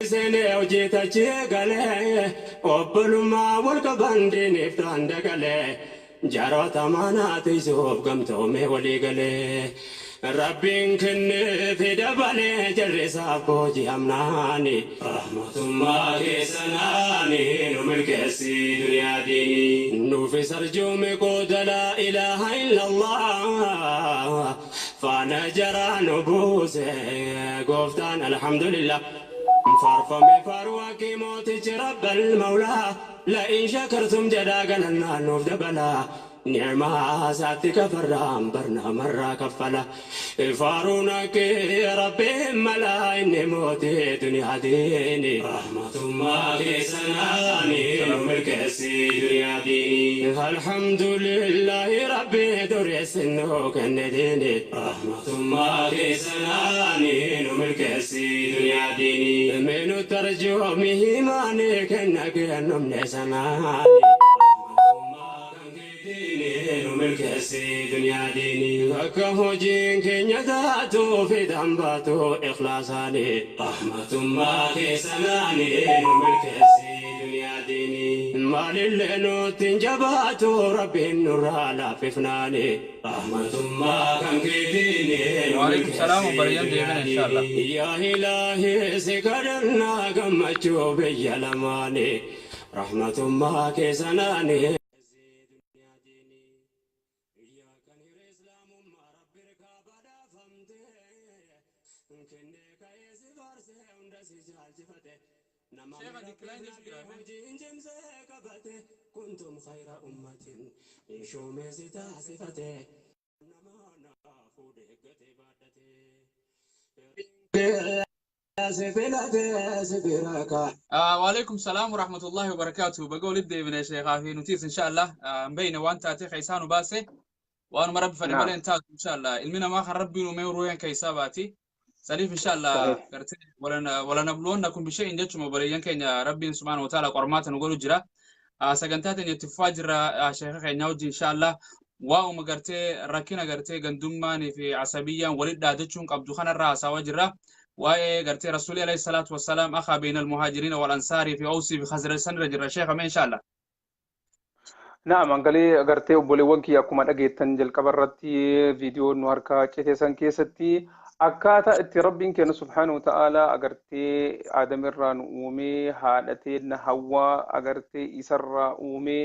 Seenee hojjetachee galee obbolummaa wal qaban diiniif ta'an dagalee jaroota manaa tiisuuf gamtoomee walii galee Rabbiin kenneefi dabalee jarri isaaf booji'amnaani rahmatummaa keessanaani nu milkeessi duniyaa diinii nuufis arjoomi qooda laa ilaaha illallah faana jaraa nu buuse gooftaan alhamdulillah. Faarfame faaruu akii mootichi rabbal mawlaa la'in shakartum jedhaa galannaan nuuf dabalaa ni'maa isaatti kafarraan barnaamarraa kaffala faaruun akii rabbiin malaa inni mootii duniyaa diini rahmatummaa keessanaani nu milkeessi duniyaa diini alhamdulillahi rabbii dureessi nuu kenne diini rahmatummaa keessanaani nu milkeessi duniyaa diini menu tarjoomi himaani kenna kennumne sanaani nu milkeessi duniyaa diini akka hojiin keenya taatu fidhan baatu ikhlaasaani rahmatummaa keessanaani nu milkeessi duniyaa diini maalillee nutti hin jabaatu rabbiin nurraa laaffifnaani rahmatummaa kan keetiini nu وعليكم السلام milkeessi وبريان duniyaa deebina inshallah. diini yaa ilaahi si kadhannaa gammachuu biyya lamaani rahmatummaa keessanaani Sheekha decline jechu jira. كنتم خير أمة شومي ستاسفته وعليكم السلام ورحمة الله وبركاته. بقول ابدا يا شيخ في نوتيس إن شاء الله مبينة وأنت تاتي خيسان وباسه وأنا مربي فدي نعم. مالين تاتو إن شاء الله المنا ما خر ربي وما يروين كيساباتي سليف إن شاء الله صحيح. ولا نبلونكم بشيء جتشم وبريان كين ربي سبحانه وتعالى قرمات نقول جرا سجنتات يتفاجر شيخ خينا إن شاء الله واو مقرتي ركينا قرتي قندمان في عصبية ولد دادتشون قبضو خان الرأس وجرا waa'ee gartee rasuulli alayhi salaatu wassalaam akhaa bayna almuhaajiriina wal ansaarii fi awsii fi khazraj sanirra jirra sheekha mee inshaalla. Naam, angalee agartee obboleewwan kiyya akkuma dhageettan jalqaba irratti viidiyoon nu harkaa cite san keessatti akkaataa itti rabbiin keenya subhaanahu wa ta'aalaa agartee Aadam irraa nu uumee haadha teenna Hawwaa agartee isarraa uumee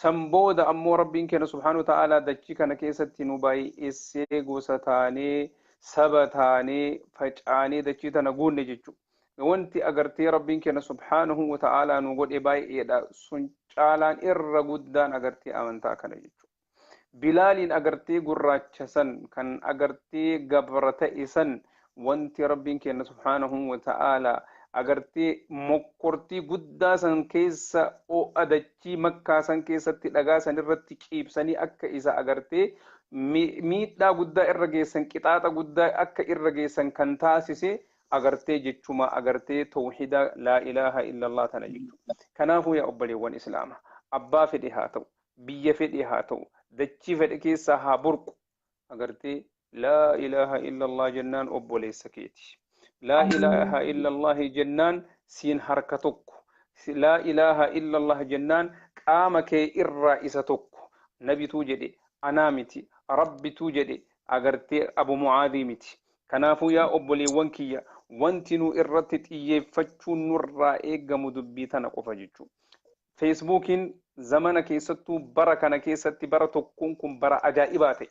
san booda ammoo rabbiin keenya subhaanahu wa ta'aalaa dachii kana keessatti nu baay'essee gosa taanee saba taanee facaanee dachii tana guunne jechuudha. Wanti agartee rabbiin keenya subhaanahu wa ta'aalaa nu godhe baay'eedha. Sun caalaan irra guddaan agartee amantaa kana jechuudha. Bilaaliin agartee gurraacha san kan agartee gabra ta'e san wanti rabbiin keenya subhaanahu wa ta'aalaa agartee mokkortii guddaa san keessa ho'a dachii makkaa san keessatti dhagaa san irratti ciibsanii akka isa agartee miidhaa guddaa irra geessan qixaaxa guddaa akka irra geessan kan taasise agartee jechuma agartee tawhida laa ilaaha illallah tana jechuudha. Kanaafuu yaa obboleewwan islaama abbaa fedhe haa ta'u biyya fedhe haa ta'u dachii fedhe keessaa haa burqu agartee laa ilaaha illallah jennaan obboleessa keeti. Laa ilaaha illallah jennaan siin harka tokko. Laa ilaaha illallah jennaan qaama kee irraa isa tokko. Nabituu jedhe anaa miti rabbituu jedhe agartee abu mucaadii miti. Kanaafuu yaa obboleewwan kiyya wanti nu irratti xiyyeeffachuun nurraa eegamu dubbii tana qofa jechuudha. Feesbuukiin zamana keessattuu bara kana keessatti bara tokkoon kun bara ajaa'ibaa ta'e.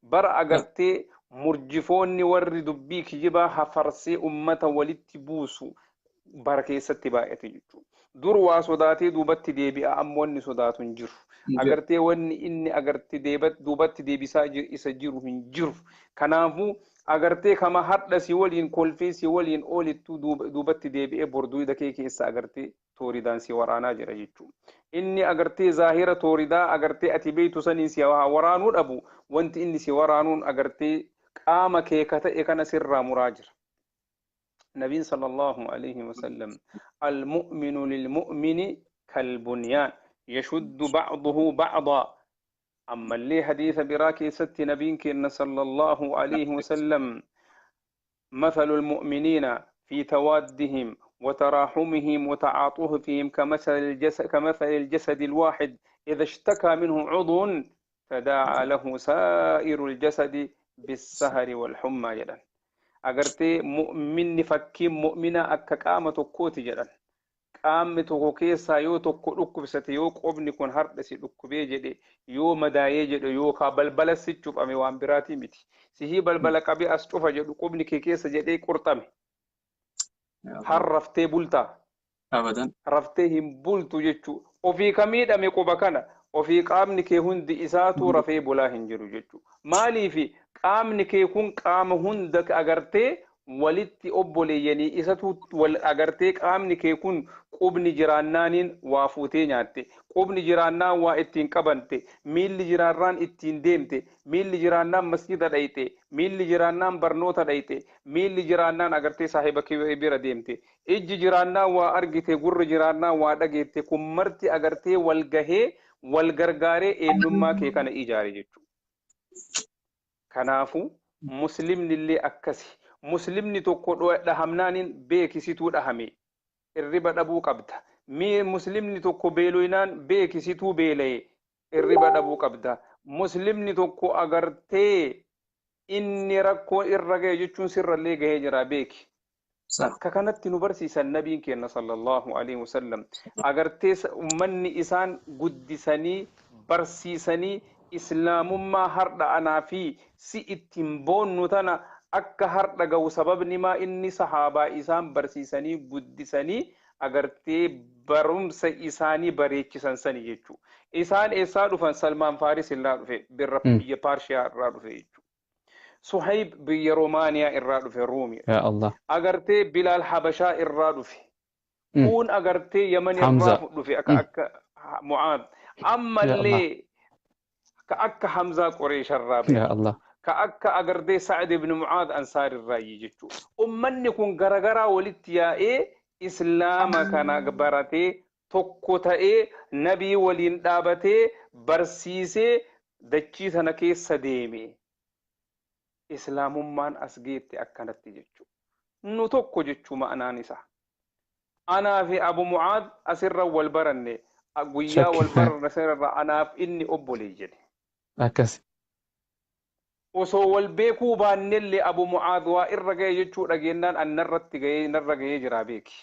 Bara agartee murjifoonni warri dubbii kijibaa hafarsee ummata walitti buusu bara keessatti baay'ate jechuudha. Dur waa sodaatee duubatti deebi'a amma wanni sodaatu hin jiru. Agartee wanni inni agartee duubatti deebisaa isa jiru hin jiru. Kanaafuu agartee kama hadha si waliin kolfee si waliin oolittuu duubatti deebi'ee borduuda kee keessa agartee tooridaan si waraanaa jira jechuudha. Inni agartee zaahira tooridaa agartee ati beektu saniin si waraanuu dhabu wanti inni si waraanuun agartee qaama kee ka ta'e kana sirraa muraa jira. Nabiin sallallahu alaihi wasallam المؤمن للمؤمن كالبنيان يشد بعضه بعضا. أما اللي حديث براكي ست نبيك إن صلى الله عليه وسلم مثل المؤمنين في توادهم وتراحمهم وتعاطفهم كمثل الجسد الواحد إذا اشتكى منه عضو تداعى له سائر الجسد بالسهر والحمى jedhan. Agartee mu'minni fakkiin mu'mina akka qaama tokkooti jedhan. Qaamni tokko keessaa yoo tokko dhukkubsate, yoo qobni kun hardha si dhukkubee jedhe, yoo madaayee jedhe, yookaan balbala si cufame, waan biraatii miti. Sihii balbala qabee as cufa jedhu qubni kee keessa jedhee qurxame. Har raftee bultaa? Abadan. Raftee hin bultu jechuu. Ofii ka miidhame quba kana, ofii qaamni kee hundi isaatu rafee bulaa hin jiru jechuu. Maaliifi qaamni kee kun qaama hunda agartee walitti obboleeyyanii isatu wal agartee, qaamni kee kun qubni jiraannaaniin waa fuutee nyaatte, qubni jiraannaan waa ittiin qabante, miilli jiraannaan ittiin deemte, miilli jiraannaan masjida dhayxe, miilli jiraannaan barnoota dhayxe, miilli jiraannaan agartee saahiba kee bira deemte, ijji jiraannaan waa argite, gurri jiraannaan waa dhageette. Kun marti agartee wal gahee wal gargaaree eenyummaa kee kana ijaare jechuudha. Kanaafuu muslimni illee akkasi. Muslimni tokko dhahamnaaniin beekisituu dhahame, irriba dhabuu qabda. Muslimni tokko beeloynaan beekisituu beela'e, irriba dhabuu qabda. Muslimni tokko agartee inni rakkoo irra gahe jechuun sirrallee gahee jira beeki. Akka kanatti nu barsiisan nabiin keenya sallallahu alaihi wasallam. Agartee ummanni isaan guddisanii barsiisanii islaamummaa hardha anaa fi si ittiin boonnu tana akka hardha gahu sababni maa inni sahaabaa isaan barsiisanii guddisanii agartee barumsa isaanii bareechisan sani jechuudha. Isaan eessaa dhufan? Salmaan Faaris irraa dhufe, birra biyya Paarshiyaa irraa dhufe jechuudha. Suhayb biyya Roomaaniyaa irraa dhufe, Ruumi. Ya Allah. Agartee Bilaal Habashaa irraa dhufe. Kuun agartee Yaman irraa dhufe akka Mu'aad. Ammallee ka akka Hamzaa Qureesh irraa Ya Allah. Ka akka agartee Sa'ad ibn Mu'aad Ansaar irraa jechuudha. Ummanni kun garagaraa walitti yaa'ee islaama kana baratee tokko ta'ee nabii waliin dhaabatee barsiisee dachii sana keessa deeme. Islaamummaan as geette akkanatti jechuudha. Nu tokko jechuu ma'anaan isaa. Anaa fi Abu Mu'aad asirra wal baranne, guyyaa wal baranne sanarra anaaf inni obbolee jedhe. Akkas. Osoo wal beekuu baannellee Abu Mu'aad waa irra ga'e jechuu dhageenyaan an narratti ga'ee narra ga'ee jira beeki.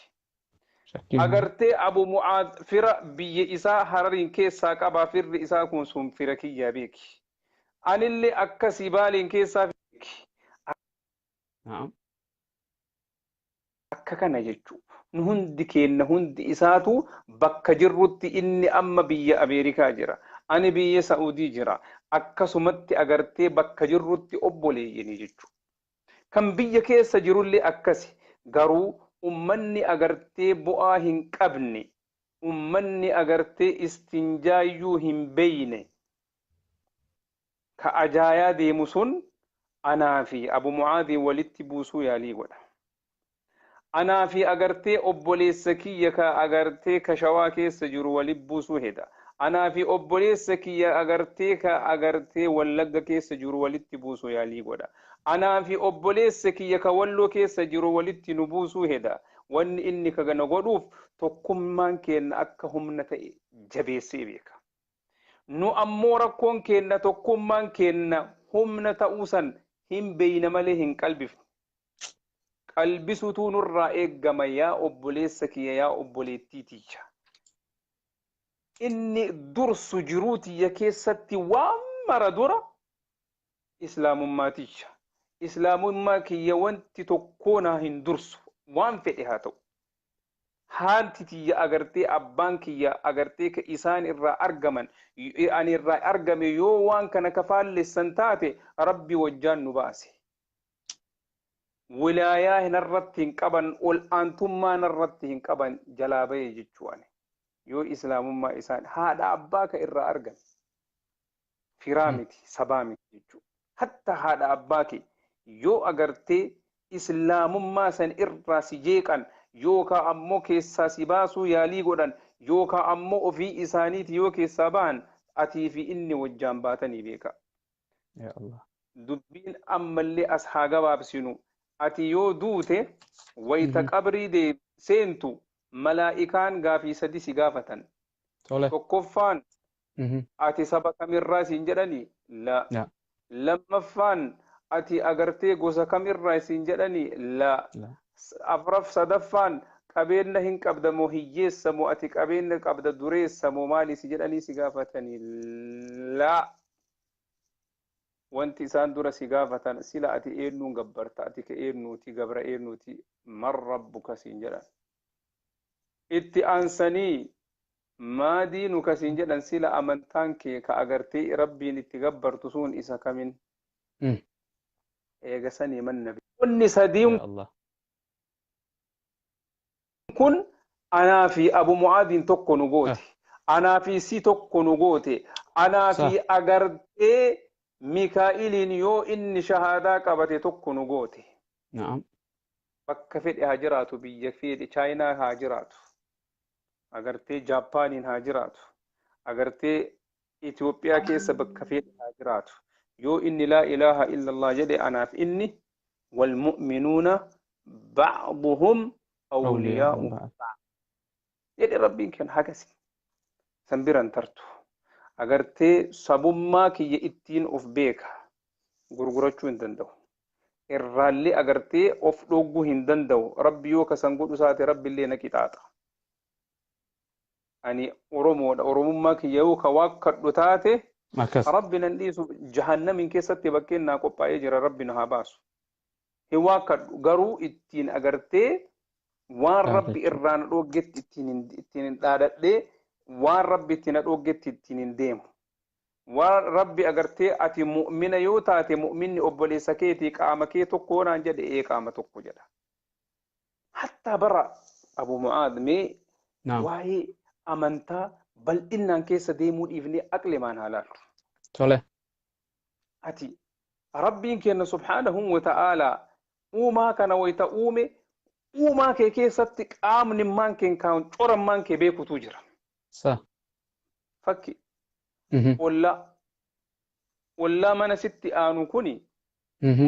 Agartee Abu Mu'aad fira biyya isaa Harariin keessaa qabaa, firri isaa kun sun fira kiyyaa beeki. Anillee akkasii Baaliin keessaa beeki. Akka kana jechuu. Nu hundi keenna hundi isaatu bakka jirrutti, inni amma biyya Ameerikaa jira. Ani biyya Sa'udii jira. Akkasumatti agartee bakka jirrutti obboleeyyanii jechuudha. Kan biyya keessa jirullee akkasi. Garuu ummanni agartee bu'aa hin qabne, ummanni agartee istinjaayyuu hin beeyne, ka ajaayaa deemu sun anaa fi Abu Mu'aadii walitti buusuu yaalii godha. Anaa fi agartee obboleessa kiyya ka agartee ka Shawaa keessa jiru walitti buusuu heda. Anaa fi obboleessa kiyya agartee ka agartee Wallagga keessa jiru walitti buusuu yaalii godha. Anaa fi obboleessa kiyya ka Walloo keessa jiru walitti nu buusuu heda. Wanni inni kana godhuuf tokkummaan keenya akka humna ta'e jabeessee beeka. Nu ammoo rakkoon keenya tokkummaan keenya humna ta'uu san hin beeyna malee hin qalbifne. Qalbisuutu nurraa eeggama, yaa obboleessa kiyya, yaa obboleettii tiyya. Inni dursu jiruu tiyya keessatti waan mara dura islaamummaa tiyya. Islaamummaa kiyya wanti tokkoo naa hin dursu, waan fedhe haa ta'u. Haanti tiyya agartee abbaan kiyya agartee ka isaan irraa argaman ani irraa argame yoo waan kana kafaallessan taate, Rabbi wajjaan nu baase. Wilaayaa narratti hin qaban, ol aantummaa narratti hin qaban, jalaa bahe jechuu ani. Yoo islaamummaa isaan haadha abbaa ka irraa argame firaa miti, sabaa miti jechuudha. Hatta haadha abbaa kee yoo agartee islaamummaa san irraa si jeeqan, yookaan ammoo keessaa si baasuu yaalii godhan, yookaan ammoo ofii isaaniiti yoo keessaa bahan, atii fi inni wajjaan baatanii beeka. Dubbiin ammallee as haa gabaabsinu. Ati yoo duute wayita qabrii deemte seentu malaa'ikaan gaafii sadi si gaafatan. Tokkoffaan ati saba kamirraa siin jedhani? La. Lammaffaan ati agartee gosa kamirraa siin jedhani? La. Afraf sadaffaan qabeenya hin qabda moo hiyyeessa moo ati qabeenya qabda dureessa moo maali si jedhanii si gaafatanii? La. Wanti isaan dura si gaafatan sila ati eenyuun gabbarta, ati ka eenyuuti, gabra eenyuuti, man rabbuka siin jedhan. Itti aansanii maa diinuka siin jedhan, sila amantaan kee ka agartee rabbiin itti gabbartu sun isa kamin? Eega sanii man nabi. Wanni sadiin kun anaa fi Abu Mu'aadiin tokko nu goote. Anaa fi si tokko nu goote. Anaa fi agartee Mikaa'iliin yoo inni shahaadaa qabate tokko nu goote. Bakka fedhe haa jiraatu, biyya fedhe Chaayinaa haa jiraatu. Agartee Jaappaaniin haa jiraatu. Agartee Itoophiyaa keessa bakka fedhe haa jiraatu. Yoo inni laa ilaaha illallah jedhe anaaf inni wal mu'minuuna ba'duhum awliyaa'u ba'd jedhe rabbiin kenna hakasi. San biran tartu. Agartee sabummaa kiyya ittiin of beeka gurgurachuu hin danda'u. Irraallee agartee of dhogguu hin danda'u. Rabbi yoo kasan godhu saate rabbillee na qixaaxa. Ani Oromoodha. Oromummaa kiyya yoo ka waakkadhu taate rabbi nan dhiisu, jahannamin keessatti bakkeen naa qophaa'ee jira, rabbi na haa baasu. Hin waakkadhu garuu ittiin agartee waan rabbi irraa na dhooggetti ittiin hin dhaadadhee, waan rabbi itti na dhooggetti ittiin hin deemu. Waan rabbi agartee ati mu'mina yoo taate mu'minni obboleessa keetii qaama kee tokko naan jedhe, ee qaama tokko jedha. Hattaa bara Abu Mu'aad mee waa'ee amantaa bal'innaan keessa deemuu dhiifnee aqlimaan haa laallu. Tole. Ati rabbiin kenna subhaanahu wa ta'aalaa uumaa kana wayita uume uumaa kee keessatti qaamni maan kee kaan corammaan kee beekutu jira. Fakki ollaa mana sitti aanu kuni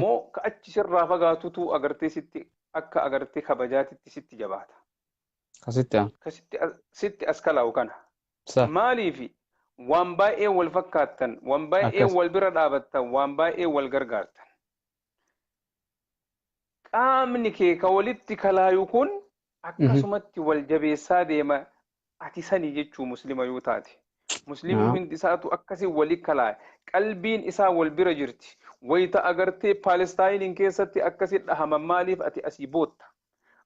moo ka achi sirraa fagaatutu agartee sitti akka agartee kabajaatitti sitti jabaata. Kasitti aanu. Ka sitti as kalaa'u kana. Maaliifi waan baay'ee wal fakkaattan, waan baay'ee wal bira dhaabattan, waan baay'ee wal gargaartan. Qaamni kee ka walitti kalaayu kun akkasumatti wal jabeessaa deema, ati sanii jechuu muslima yoo taate. Muslimni hundi isaatu akkasii wali kalaaya. Qalbiin isaa wal bira jirti. Wayita agartee Paalestaayiniin keessatti akkasii dhahaman maaliif ati asii bootta?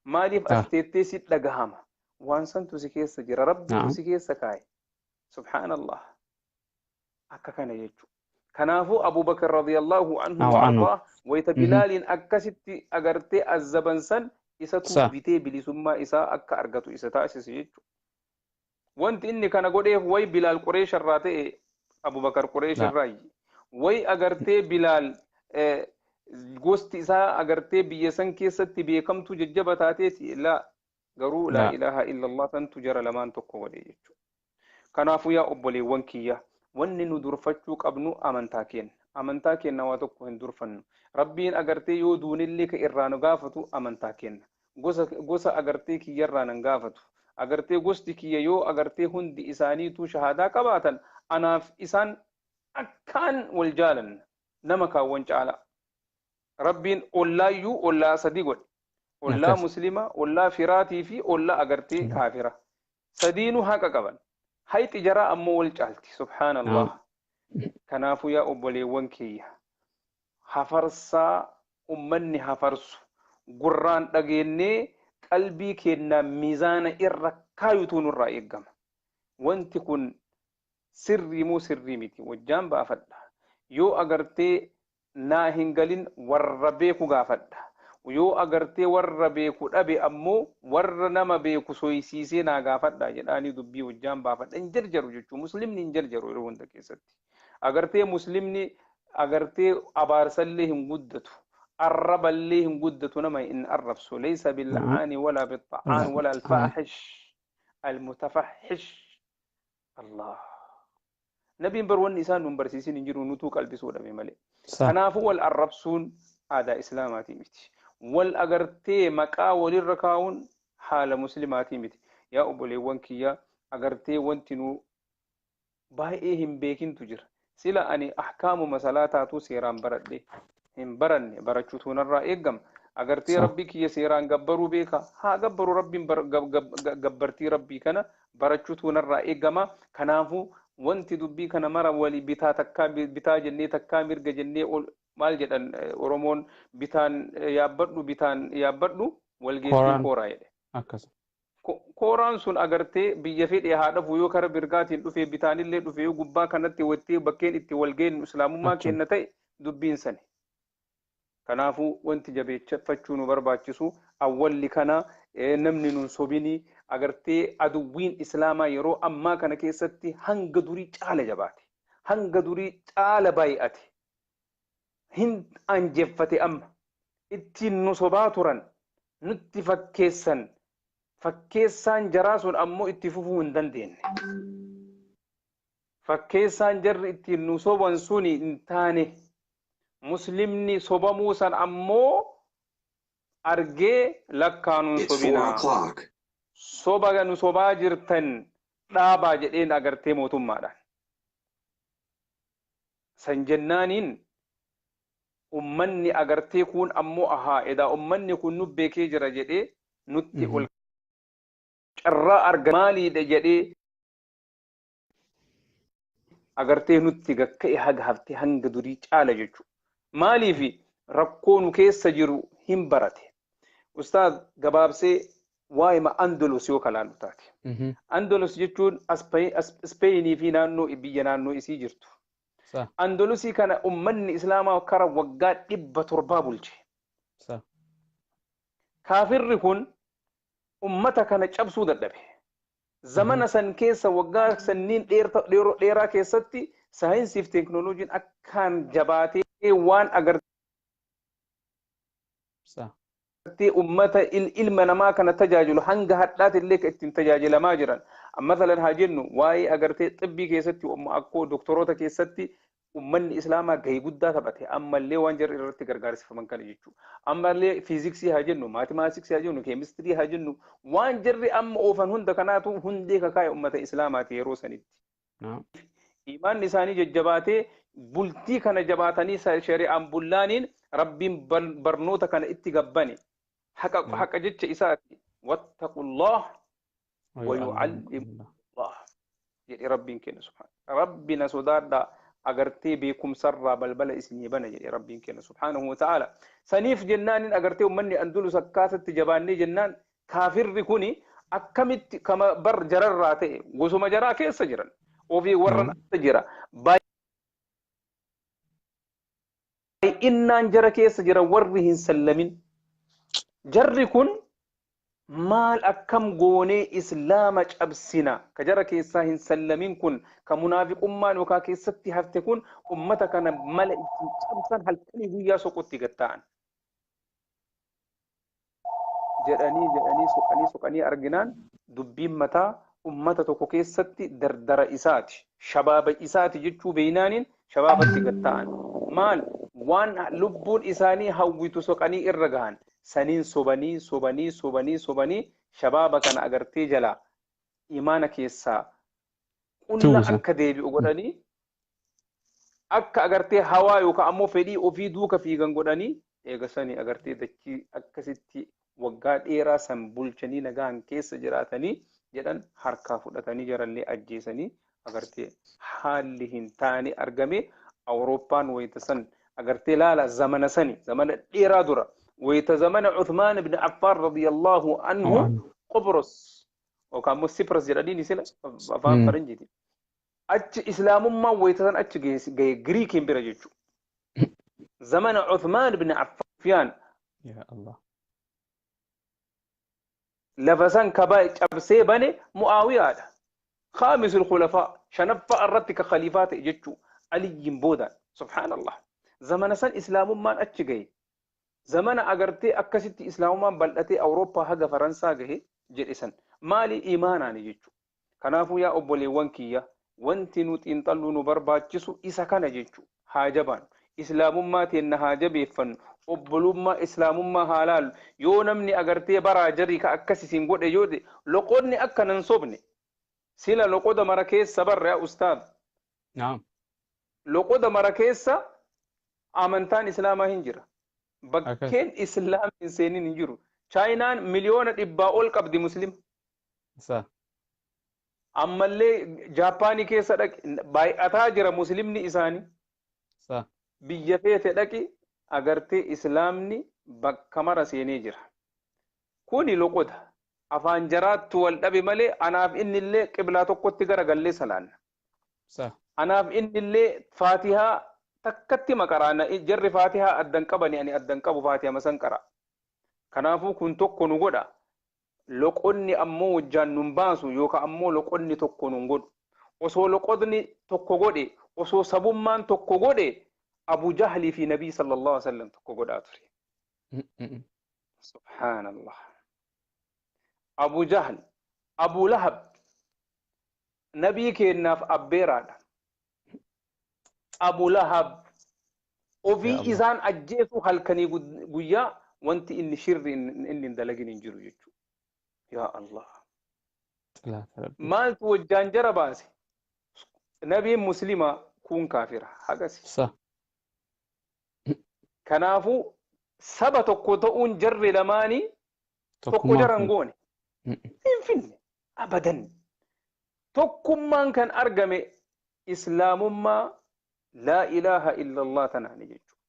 Maaliif as teettee si dhagahama? Waan santu si keessa jira. Rabbitu si keessa kaaye. Subhaanallah. Akka kana jechuudha. Kanaafuu Abu Bakar radiyallahu anhu ardaa wayita Bilaaliin akkasitti agartee azzaban san isatu bitee bilisummaa isaa akka argatu isa taasise jechuudha. Wanti inni kana godheef way Bilaal Qureesh irraa ta'e, Abu Bakar Qureesh irraayi. Way agartee Bilaal gosti isaa agartee biyya san keessatti beekamtuu jajjaba taateeti laa, garuu laa ilaaha illallah santu jara lamaan tokko godhe jechuudha. Kanaafuu yaa obboleewwan kiyya, wanni nu durfachuu qabnu amantaa keenya. Amantaa keenya waa tokko hin durfannu. Rabbiin agartee yoo duunillee ka irraa nu gaafatu amantaa keenya. Gosa agartee kiyyarraa nan gaafatu. Agartee gosti kiyya yoo agartee hundi isaaniituu shahaadaa qabaatan anaaf isaan akkaan wal jaalanna. Nama kaawwan caala. Rabbiin ollaayyuu ollaa sadi godhe. Ollaa muslima, ollaa firaatii fi ollaa agartee kaafira. Sadiinuu haqa qaban. Hayxi jaraa ammoo wal caalti. Subhaanallah. Kanaafuu yaa obboleewwan kiyya. Hafarsaa ummanni hafarsu gurraan dhageennee qalbii keenyaa miizaana irra kaayutu nurraa eeggama. Wanti kun sirrii moo sirrii miti wajjaan baafadha. Yoo agartee naa hin galin warra beeku gaafadha. Yoo agartee warra beeku dhabe ammoo warra nama beeku soysiisee naa gaafadha jedhaanii dubbii wajjaan baafadha. Hin jarjaru jechuun muslimni hin jarjaru yeroo hunda keessatti. Agartee muslimni agartee abaarsallee hin guddatu. Arraballee hin guddatu, nama hin arrabsu. Laysa bil'aani wala bixxa'aan wala alfaahish almutafahish. Allah. Nabiin bar wanni isaan nun barsiisin hin jiru, nutuu qalbisuu dhabe malee. Kanaafuu wal arrabsuun aadaa islaamaatii miti. Wal agartee maqaa walirra kaa'uun Haala muslimaatii miti. Yaa obboleewwan kiyya, agartee wanti nu baay'ee hin beekintu jira. Sila ani ahkaamuma salaataatuu seeraan baradhe hin baranne, barachuutu narraa eeggama. Agartee rabbii kiyya seeraan gabbaruu beeka, haa gabbaru rabbiin, gabbartii rabbii kana barachuutu narraa eeggama. Kanaafuu wanti dubbii kana mara walii bitaa, takkaa bitaa jennee takkaa mirga jennee ol maal jedhan Oromoon, bitaan yaabbadhu, bitaan yaabbadhu, walgeessuun kooraa jedhe. Akkas. Kooraan sun agartee biyya fedhe haa dhafu, yoo kara mirgaatiin dhufe, bitaanillee dhufe, yoo gubbaa kanatti wattee bakkeen itti wal geenyu islaamummaa kenna ta'e dubbiin sani. Kanaafuu wanti jabeeffachuu nu barbaachisu awwalli kana, namni nun sobinii. Agartee aduwwiin islaamaa yeroo ammaa kana keessatti hanga durii caala jabaate. Hanga durii caala baay'ate. Hin anjeffate. Amma ittiin nu sobaa turan, nutti fakkeessan. Fakkeessaan jaraa sun ammoo itti fufuu hin dandeenye. Fakkeessaan jarri ittiin nu soban suni hin taane. Muslimni sobamuu san ammoo argee lakkaanuun sobinaa. Soba nu sobaa jirtan dhaabaa jedheen agartee mootummaadhaan. San jennaaniin ummanni agartee kun ammoo ahaa edaa ummanni kun nu beekee jira jedhee nutti ol carraa arga maaliidha jedhee agartee nutti gakka'e haga haftee hanga durii caala jechuudha. Maaliifi rakkoo nu keessa jiru hin barate. Ustaaz, gabaabsee waa'ima Andalus yoo kalaallu taate. Andalus jechuun Ispeenii fi naannoo biyya naannoo isii jirtu. Andalusii kana ummanni islaamaa kara waggaa 700 bulche. Kaafirri kun ummata kana cabsuu dadhabe. Zamana san keessa, waggaa sanniin dheeraa keessatti, saayinsii fi teekinooloojiin akkaan jabaatee waan agartee ummata ilma namaa kana tajaajilu hanga hadhaati illee ittiin tajaajilamaa jiran. Masalan haa jennu, waa'ee agartee xibbii keessatti, akkoo doktoroota keessatti ummanni islaamaa gahee guddaa taphate, ammallee waan jarri irratti gargaarsifaman kana jechuudha. Ammallee fiiziksii haa jennu, maatimaatiksii haa jennu, keemistirii haa jennu, waan jarri amma oofan hunda kanaatu hundee kakaa'e ummata islaamaati yeroo sanitti. Imaanni isaanii jajjabaatee bultii kana jabaatanii shari'aan bullaaniin rabbiin barnoota kana itti gabbane. Haqa haqa jecha isaati. واتقوا الله ويعلمكم الله jedhe rabbiin kenna subhaana. Rabbi na sodaadhaa, agartee beekumsarraa balbala isinii bana jedhe rabbiin kenna سبحانه وتعالى. Saniif jennaanin agartee uummanni Andulus akkaatatti jabaannee jennaan, kaafirri kuni akkamitti kama bar jararraa ta'e, gosuma jaraa keessa jiran ofii warra jira, baay'innaan jara keessa jira warri hin sallamin. Jarri kun maal akkam goonee islaama cabsina, ka jara keessaa hin sallamin kun, ka munaafiqummaan yookaan keessatti hafte kun, ummata kana mala ittiin cabsan halkanii guyyaa soqutti gatta'an. Jedhanii jedhanii soqanii soqanii arginaan, dubbiin mataa ummata tokko keessatti dardara isaati, shabaaba isaati jechuu beeynaaniin shabaabatti gatta'an. Maal waan lubbuun isaanii hawwitu soqanii irra gahan. Saniin sobanii sobanii sobanii sobanii shabaaba kana agartee jalaa imaana keessaa qulla akka deebi'u godhanii, akka agartee hawaa yookaan ammoo fedhii ofii duuka fiigan godhanii, eegasanii agartee dachii akkasitti waggaa dheeraa san bulchanii nagaan keessa jiraatanii jedhan harkaa fudhatanii jarallee ajjeesanii, agartee haalli hin taane argame. Awurooppaan wayita san agartee laala, zamana sani, zamana dheeraa dura, wayita zamana Uthmaan ibn Affaan رضي الله عنه, Qobros yookaan immoo Sipras jedhanii sila afaan faranjiiti. Achi islaamummaan wayita san achi gahe, Giriikiin bira jechuudha. Zamana Uthmaan ibn Affaan Ya Allah. lafa san kaba cabsee bane Mu'aawiyaadha. خامس الخلفاء, shanaffaa irratti ka khaliifaa ta'e jechuu, Aliyyiin boodaan. سبحان الله. Zamana san islaamummaan achi gahe. Zamana agartee akkasitti islaamummaan bal'atee Awurooppaa haga Faransaa gahe jedhe san. Maali? Imaanaani jechuudha. Kanaafuu yaa obboleewwan kiyya, wanti nu xiinxalluu nu barbaachisu isa kana jechuudha. Haa jabaannu. Islaamummaa teenna haa jabeeffannu. Obbolummaa islaamummaa haa laallu. Yoo namni agartee baraa jarii ka akkas isin godhe yoo ta'e, loqonni akka nan sobne. Sila loqoda mara keessa barre yaa ustaad. Naam. Loqoda mara keessa amantaan islaamaa hin jira. Bakkeen islaam hin seenin hin jiru. Chaayinaan 100 miliyoona ol qabdi muslima. Ammallee Jaappaanii keessa dhaqi, baay'ataa jira muslimni isaanii. Biyya feete dhaqi, agartee islaamni bakka mara seenee jira. Kuni loqoda. Afaan jaraattu wal dhabe malee anaaf innillee qiblaa tokkotti garagallee salaanna. Anaaf innillee faatihaa takkatti maqaraana. Jarri faatihaa addan qabani, ani addan qabu, faatihaa masan qara. Kanaafuu kun tokko nu godha. Loqonni ammoo wajjaan nun baasu yookaan ammoo loqonni tokko nun godhu. Osoo loqonni tokko godhe, osoo sabummaan tokko godhe, Abu Jahlii fi Nabii sallallahu alaihi wasallam tokko godhaa ture. Subhaanallah. Abu Jahl, Abu Lahab nabii keennaaf abbeeraadha. Abu Lahab ofii isaan ajjeesuu halkanii guyyaa wanti inni shirri inni hin dalagin hin jiru jechuudha. Yaa Allah. Maaltu wajjaan jara baase? Nabiin muslimaa, kun kaafira. Hagasi. Kanaafuu saba tokko ta'uun jarri lamaanii tokko jaran goone. Hin finne. Abadan. Tokkummaan kan argame islaamummaa laa ilaaha illallah tanaani jechuudha.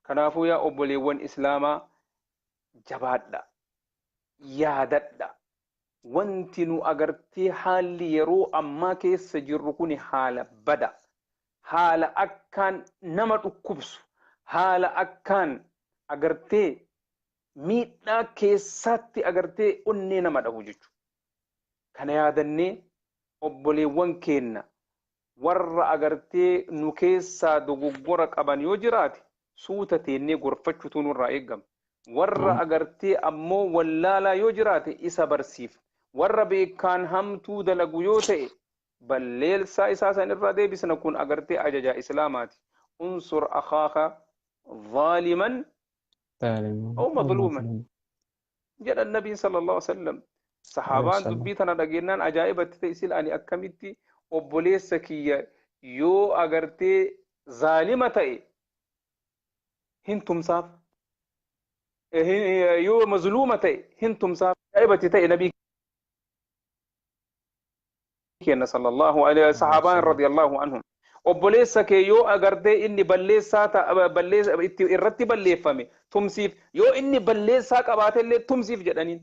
Kanaafuu yaa obboleewwan islaamaa, jabaadha. Yaadadha. Wanti nu agartee haalli yeroo ammaa keessa jirru kun haala bada. Haala akkaan nama dhukkubsu. Haala akkaan agartee miidhaa keessatti agartee onnee nama dhahu jechuudha. Kana yaadannee obboleewwan keenna warra agartee nu keessaa dogoggora qaban yoo jiraate suuta teennee gorfachuutu nurraa eegama. Warra agartee ammoo wallaalaa yoo jiraate isa barsiif. Warra beekaan hamtuu dalagu yoo ta'e balleessaa isaa san irraa deebisna, kun agartee ajaja islaamaati. Unsur akhaaka zaaliman aw madluuman jedhan nabiin sallallahu alaihi wasallam. Sahaabaan dubbii tana dhageennaan ajaa'ibatti ta'e, sila ani akkamitti obboleessa kiyya yoo agartee zaalima ta'e hin tumsaaf, yoo mazluuma ta'e hin tumsaaf? Ajaa'ibatti ta'e nabii kenna sallallahu alaihi sahaabaan radiyallahu anhum. Obboleessa kee yoo agartee inni balleessaa balleessa itti irratti balleeffame tumsiif, yoo inni balleessaa qabaate illee tumsiif jedhaniin.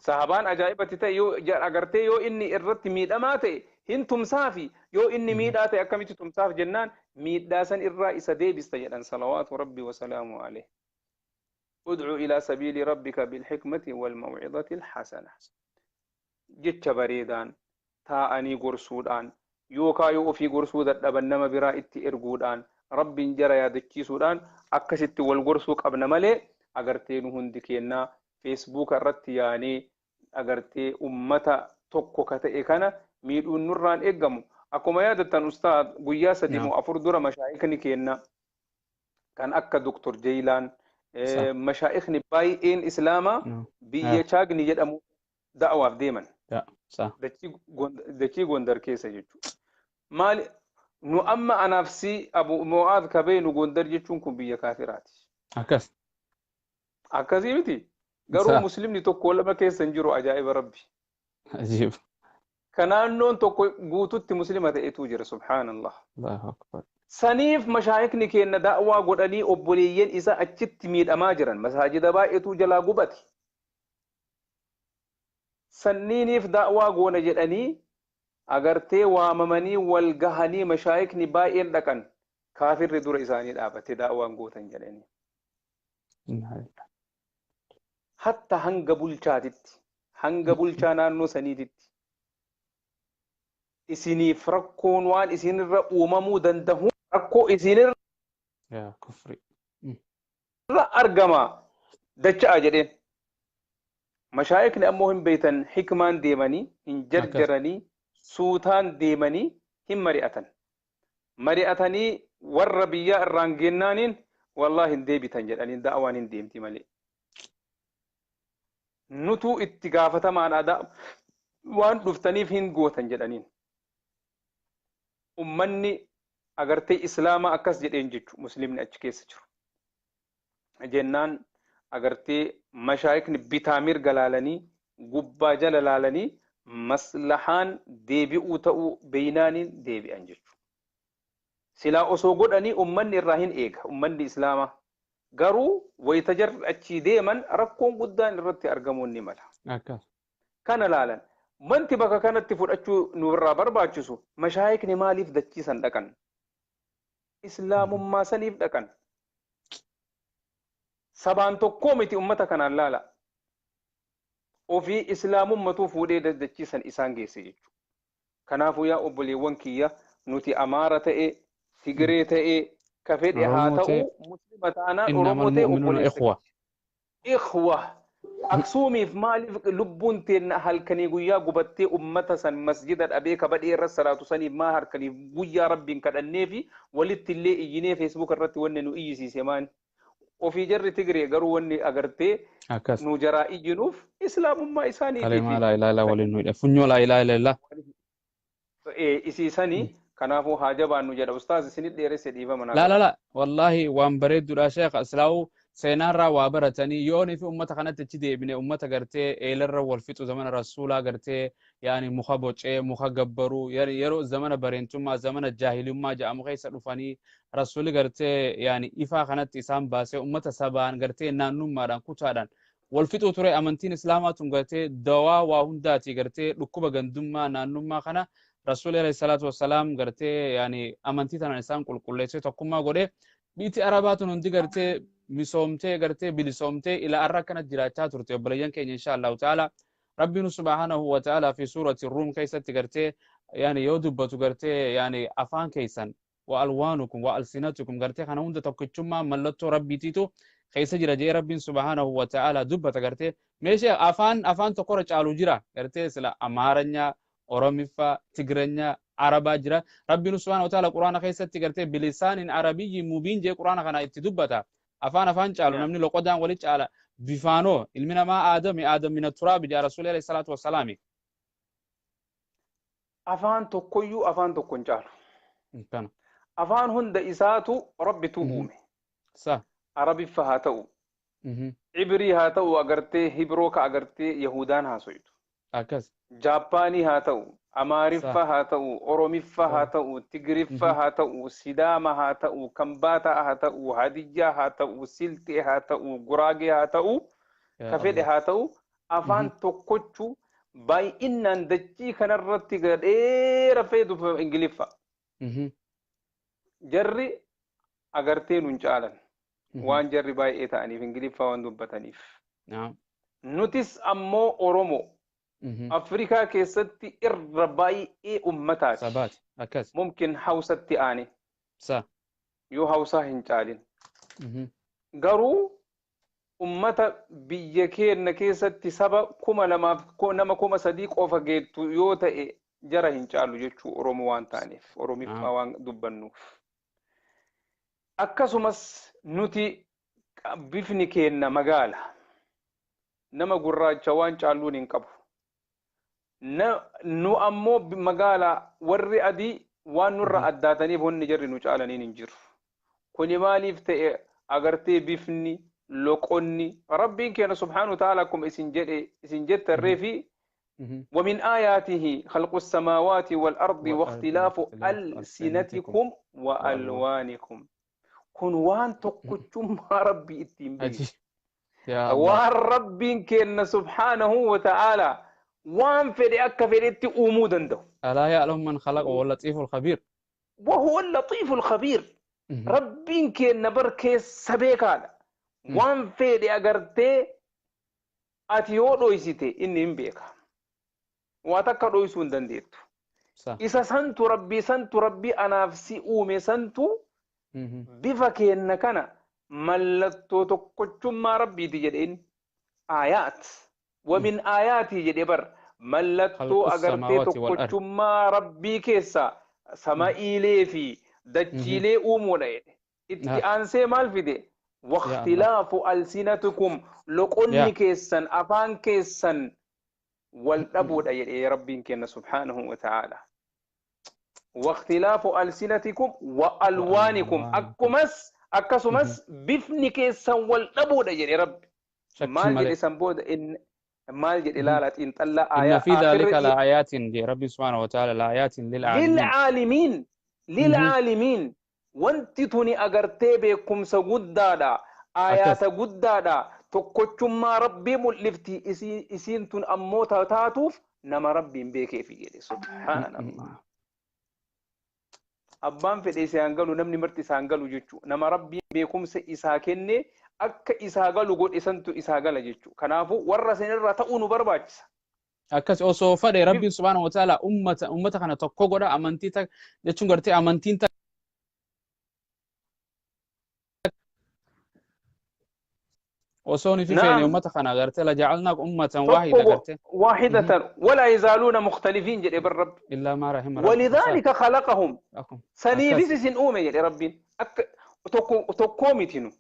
Sahabaan ajaa'ibatti ta'e, yoo agartee yoo inni irratti miidhamaa ta'e hin tumsaafi, yoo inni miidhaa ta'e akkamitti tumsaaf jennaan, miidhaa san irraa isa deebista jedhan salawaatu rabbi wasalaamu alayhi. Udcu ilaa sabiili rabbika bilhikmati walmawcidati alhasana. Jecha bareedaan taa'anii gorsuudhaan yookaan yoo ofii gorsuu dadhaban nama biraa itti erguudhaan, rabbiin jara yaadachiisuudhaan akkasitti wal gorsuu qabna malee agartee nu hundi kennaa feesbuuka irratti yaanee agartee ummata tokko ka ta'e kana miidhuun nurraan eeggamu. Akkuma yaadattan ustaad, guyyaa 3 moo 4 dura mashaayikni kenna kan akka Dr. Jeeyilaan, mashaayikni baay'een islaamaa biyya Chaagni jedhamu da'awaaf deeman. Dachii Gondar keessa jechuudha. Maali nu amma anaaf si Abu Mo'aad kabee nu Gondar jechuun kun biyya kaafiraati. Akkas. Akkasii miti. Garuu muslimni tokko lama keessa hin jiru, ajaa'iba rabbi. Ajiib. Ka naannoon tokko guututti muslima ta'etu jira, subhaanallah. Allahu akbar. Saniif mashaayikni keenya da'waa godhanii obboleeyyan isaa achitti miidhamaa jiran, masaajida baay'eetu jalaa gubate. Sanniiniif da'waa goona jedhanii agartee waamamanii wal gahanii mashaayikni baay'een dhaqan, kaafirri dura isaanii dhaabate, da'waan gootan jedhanii. Hatta hanga bulchaatitti, hanga bulchaa naannoo saniititti isiniif rakkoon waan isinirra uumamuu danda'u rakkoo isinirra Yaa kufri. argama dacha'a jedheen. Mashaayikni ammoo hin beeytan, hikmaan deemanii hin jarjaranii, suutaan deemanii hin mari'atan. Mari'atanii warra biyyaa irraan gennaaniin Wallaahi hin deebitan jedhaniin, da'awaan hin deemti malee. Nutuu itti gaafatamaadha, waan dhuftaniif hin gootan jedhaniin. Ummanni agartee Islaamaa akkas jedheen jechu, Muslimni achi keessa jiru. Jennaan agartee mashaayikni bitaa mirga laalanii, gubbaa jala laalanii, maslahaan deebi'uu ta'uu beeynaaniin deebi'an jechuudha. Silaa osoo godhanii ummanni irraa hin eega, ummanni Islaamaa. Garuu wayita jarri achii deeman rakkoon guddaan irratti argamuun ni mala. Kana laalan. Wanti bakka kanatti fudhachuu nurraa barbaachisu, mashaayikni maaliif dachiisan dhaqan? Islaamummaa saniif dhaqan. Sabaan tokkoo miti, ummata kanaan laala. Ofii Islaamummatuu fuudhee dachiisan isaan geesse jechuudha. Kanaafuu yaa obboleewwan kiyya, nuti Amaara ta'e, Tigiree ta'e, ka fedhe haa ta'u, Muslima taanaan, Oromoo ta'e, obboleessa. Ikhwa. Aksuumiif maaliif lubbuun teenna halkanii guyyaa gubattee, ummata san masjida dhabee kabadhee irra salaatu saniif maa halkanii guyyaa Rabbiin kadhannee fi walitti illee iyyinee Facebook irratti wanni nu iyyisiise maani? Ofii jarri Tigiree garuu wanni agartee nu jaraa iyyinuuf Islaamummaa isaaniitiif. Kalimaa laa ilaaha illaa waliin nu hidhe. Funyoo laa ilaaha illaa. Isiisanii kanaafuu haa jabaannu jedha. Ustaaz, isinit dheeresse, dhiifama naa. La la la, wallaahi waan bareedduudha, sheekha. Islaa'uu seenaarraa waa baratanii yoonii fi ummata kanatti achi deebine, ummata gartee eelarra wal fixu, zamana Rasuulaa gartee yaani muka bocee muka gabbaruu, yeroo zamana bareentummaa, zamana jaahilummaa jedhamu keessa dhufanii, Rasuuli gartee yaani ifaa kanatti isaan baasee, ummata sabaan gartee naannummaadhaan kutaadhaan wal fixuu ture. Amantiin Islaamaa tun gartee dawaa waa hundaati. Gartee dhukkuba gandummaa, naannummaa kana Rasuuli alayhi salaatu wassalaam gartee yaani amantii tanaan isaan qulqulleessee tokkummaa godhee, biitti Arabaa tun hundi gartee misoomtee, gartee bilisoomtee ila arra akkana jiraachaa turte. Obboleeyyan keenya, insha Allahu ta'ala, Rabbiin subhaanahu wa ta'ala fi suurati Ruum keessatti gartee yaani yoo dubbatu, gartee yaani afaan keessan wa alwaanukum wa alsinatukum, gartee kana hunda tokkichummaa mallattoo Rabbiitiitu keessa jira jee Rabbiin subhaanahu wa ta'ala dubbata. Gartee meeshee afaan tokkorra caalu jira? Gartee sila Amaaranyaa, Oromiffaa, Tigranyaa, Arabaa jira. Rabbiin subhaanahu wa ta'ala Quraana keessatti gartee bilisaanin arabiyyi mubiin jee Quraana kana itti dubbata. Afaan caalu namni loqodaan wali caala, bifaanoo ilmi namaa Aadami, Aadam mina turaabi jaa Rasuuli alayhi salaatu wassalaami. Afaan tokkoyyuu afaan tokko hin caalu. Afaan hunda isaatu Rabbitu uume. Arabiffa haa ta'u, Cibrii haa ta'u, agartee Hibroo ka agartee Yahudaan haasoytu. Jaappaanii haa ta'u, Amaariffa haa ta'u, Oromiffa haa ta'u, Tigiriffa haa ta'u, Sidaama haa ta'u, Kambaataa haa ta'u, Hadiyyaa haa ta'u, Silxee haa ta'u, Guraagee haa ta'u, ka fedhe haa ta'u, afaan tokkochuu baay'inaan dachii kanarratti gadheera fayyadu Ingiliffa. Jarri agartee nun caalan. Waan jarri baay'ee ta'aniif, Ingiliffaa waan dubbataniif. Nutis ammoo Oromoo Afrikaa keessatti irra baay'ee ummataati. Sabaati. Akkas. Mumkin Hausatti aane. Yoo Hausaa hin caalin. Garuu ummata biyya keenya keessatti saba 2000f nama 3000 qofa geettu yoo ta'e, jara hin caalu jechuu, Oromoo waan ta'aniif, Oromiffaa waan dubbannuuf. Akkasumas nuti bifni keenna magaala. Nama gurraacha waan caalluun hin qabu. Nu ammoo magaalaa, warri adii waan nurra addaataniif wanni jarri nu caalaniin hin jiru. Kuni maaliif ta'e? Agartee bifni, loqonni, Rabbiin keenya subhaanahu wa ta'ala akkuma isin jedhe, isin jettarree fi ومن آياته خلق السماوات والأرض واختلاف ألسنتكم وألوانكم. Kun waan tokkochummaa Rabbii ittiin beeku. Waan Rabbiin kenna subhaanahu wa ta'ala waan fedhe akka fedhetti uumuu danda'u. ألا يعلم من خلق وهو اللطيف الخبير. وهو اللطيف الخبير. Rabbiin kenna bar keessa beekaadha. Waan fedhe agartee ati yoo dhoysite inni hin beeka. Waa takka dhoysuu hin dandeettu. Isa santu Rabbii santu, Rabbii anaaf si uume santu bifa keenna kana mallattoo tokkochummaa Rabbiiti jedheen. Aayaat wamin aayaatii jedhe bar, mallattoo agartee tokkochummaa Rabbii keessa sama'iilee fi dachiilee uumuudha jedhe. Itti aansee maal fide? Waqtilaafu alsinatikum, loqonni keessan afaan keessan wal dhabuudha jedhee Rabbiin kenna subhaanahu wa ta'ala. Waqtilaafu alsinatikum wa alwaanikum, akkasumas bifni keessan wal dhabuudha jedhee Rabbi. Maal jedhe san booda? Maal jedhe? Laala, xiinxallaa. Inna fi dhalika la ayatin jedhe Rabbi subhaanahu wa ta'ala, la ayatin lil'aalimiin. Lil'aalimiin. Wanti tuni agartee beekumsa guddaadha, ayaata guddaadha, tokkochummaa Rabbii mul'ifti. Isiin tun ammoo taatuuf nama Rabbiin beekeefi jedhe. Subhaanallah. Abbaan fedhe isaan galu, namni marti isaan galu jechuu, nama Rabbiin beekumsa isaa kenne akka isaa galu godhe santu isaa gala jechuu. Kanaafuu warra sanirraa ta'uu nu barbaachisa. Akkas osoo fedhe Rabbiin subhaanahu wa ta'ala ummata kana tokko godha, amantii jechuun gartee amantiin osoo ni feene ummata kana gartee la ja'alnaak ummatan waahida gartee. واحدة ولا يزالون مختلفين jedhe bar Rabbi. إلا ما رحم. ولذلك خلقهم, saniifis isin uume jedhe Rabbiin. Akka tokkoo miti nu.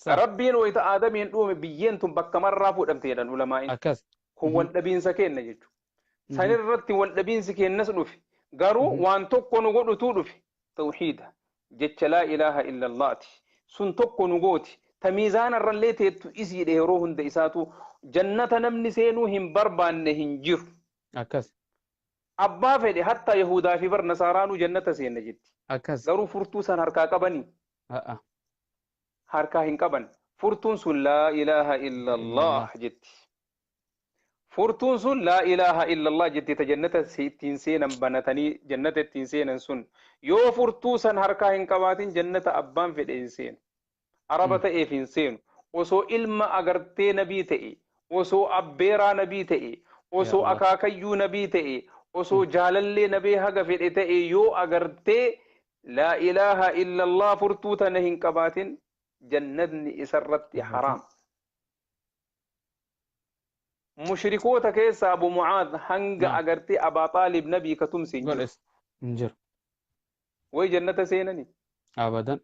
Rabbiin wayita Aadamiin uume biyyeen tun bakka marraa fuudhamte jedhan ulamaa'in. Kun wal dhabiinsa kenna jechuudha. Sanirratti wal dhabiinsi kennas dhufe. Garuu waan tokko nu godhutuu dhufe. Tawxiida jecha laa ilaaha illallaati. Sun tokko nu gooti. Ta miizaana irrallee teettu isiidha yeroo hunda isaatu. Jannata namni seenuu hin barbaanne hin jiru. Abbaa fedhe, hatta Yahudaa fi bar Nasaaraanuu jannata seenna jetti. Garuu furtuu san harkaa qabanii? Harkaa hin qaban. Furtuun sun laa ilaaha illallah jetti. Furtuun sun laa ilaaha illallah jetti, ta jannata ittiin seenan banatanii jannata ittiin seenan sun. Yoo furtuu san harkaa hin qabaatin, jannata abbaan fedhe hin seenu. Araba ta'eef hin seenu. Osoo ilma agartee nabii ta'e, osoo abbeeraa nabii ta'e, osoo akaakayyuu nabii ta'e, osoo jaalallee nabii haga fedhe ta'e, yoo agartee laa ilaaha illallah furtuu tana hin qabaatin, jannatni isarratti haraam. Mushrikoota keessa Abu Mucaad hanga agartee Abaa Xaalib nabii ka tumse hin jiru. Way jannata seenani? Abadan.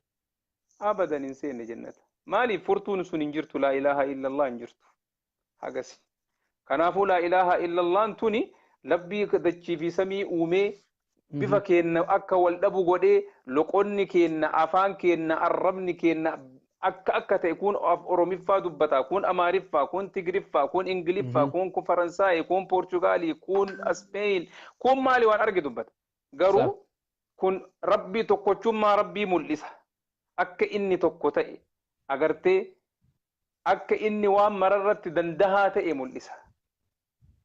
Abadan hin seenne jannata. Maaliif? Furtuun sun hin jirtu, laa ilaaha illallah hin jirtu. Hagasi. Kanaafuu laa ilaaha illallaan tuni labbii dachii fi samii uumee bifa keenna akka wal dhabu godhee, loqonni keenna, afaan keenna, arrabni keenna akka akka ta'e, kun Oromiffaa dubbata, kun Amaariffaa, kun Tigriffaa, kun Ingiliffaa, kun Faransaayii, kun Poorchugaalii, kun Aspeeyin, kun maali waan arge dubbata. Garuu kun Rabbii tokkochummaa Rabbii mul'isa. Akka inni tokko ta'e agartee, akka inni waan mararratti dandahaa ta'e mul'isa.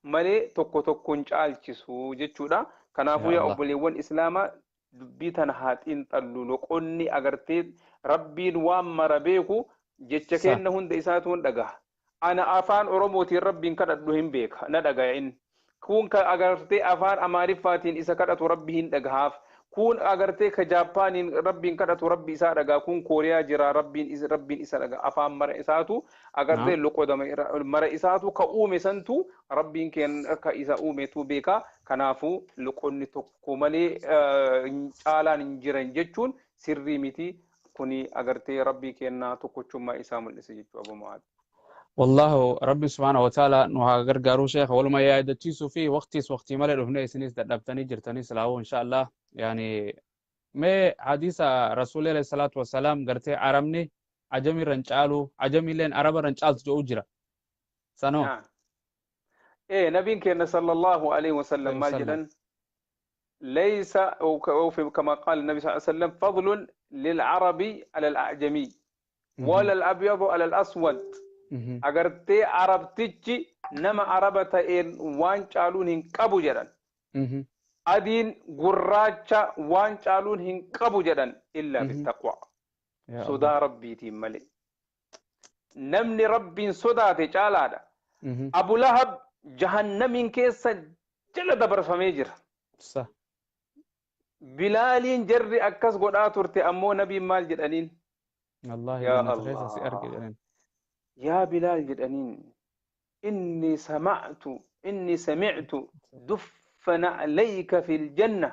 Malee tokko tokkoon caalchisu jechuudha. Kanaafuu yaa obboleewwan Islaamaa, dubbii tana haa xiinxallu. Loqonni agartee Rabbiin waan mara beeku jecha kenna hunda isaatu hin dhagaha. Ana afaan Oromootiin Rabbiin kadhadhu hin beeka, na dhagaya inni. Kun ka agartee afaan Amaariffaatiin isa kadhatu Rabbi hin dhagahaaf. Kun agartee ka Jaappaaniin Rabbiin kadhatu Rabbi isaa dhagaa. Kun Kooriyaa jira, Rabbiin isa dhagaa. Afaan mara isaatu agartee loqoda mara isaatu ka uume santu Rabbiin keenya ka isa uumetu beeka. Kanaafuu loqonni tokko malee caalaan hin jiran jechuun sirrii miti. Kuni agartee Rabbii kennaa tokkochummaa isaa mul'isa jechuu, Abu Mu'aad. والله ربي سبحانه وتعالى نوها غرغارو شيخ ولما yaadachiisuu fi waqtiis waqtii malee dhufne, isinis dadhabtanii jirtanii. Silaawuu insha Allah yani mee hadiisa Rasuulli alayhi salaatu wassalaam gartee Arabni ajami irran caalu, ajamiilleen Araba irran caaltu jedhu jira sanoo. Ee, nabiin keenya sallallahu alaihi wasallam maal jedhan? ليس أو في كما قال النبي صلى الله عليه وسلم: فضل للعربي على الأعجمي ولا الأبيض على الأسود. Agartee Arabtichi nama Araba ta'een waan caaluun hin qabu jedhan. Adiin gurraacha waan caaluun hin qabu jedhan, illaa bittaqwaa. Sodaa Rabbiitiin malee. Namni Rabbiin sodaate caalaadha. Abu Lahab jahannamiin keessa jala dabarfamee jira. Bilaaliin jarri akkas godhaa turte, ammoo nabiin maal jedhaniin? Allah si arge jedhaniin. Yaa Bilaal jedhaniin, inni samictu duffa na'layka fil janna,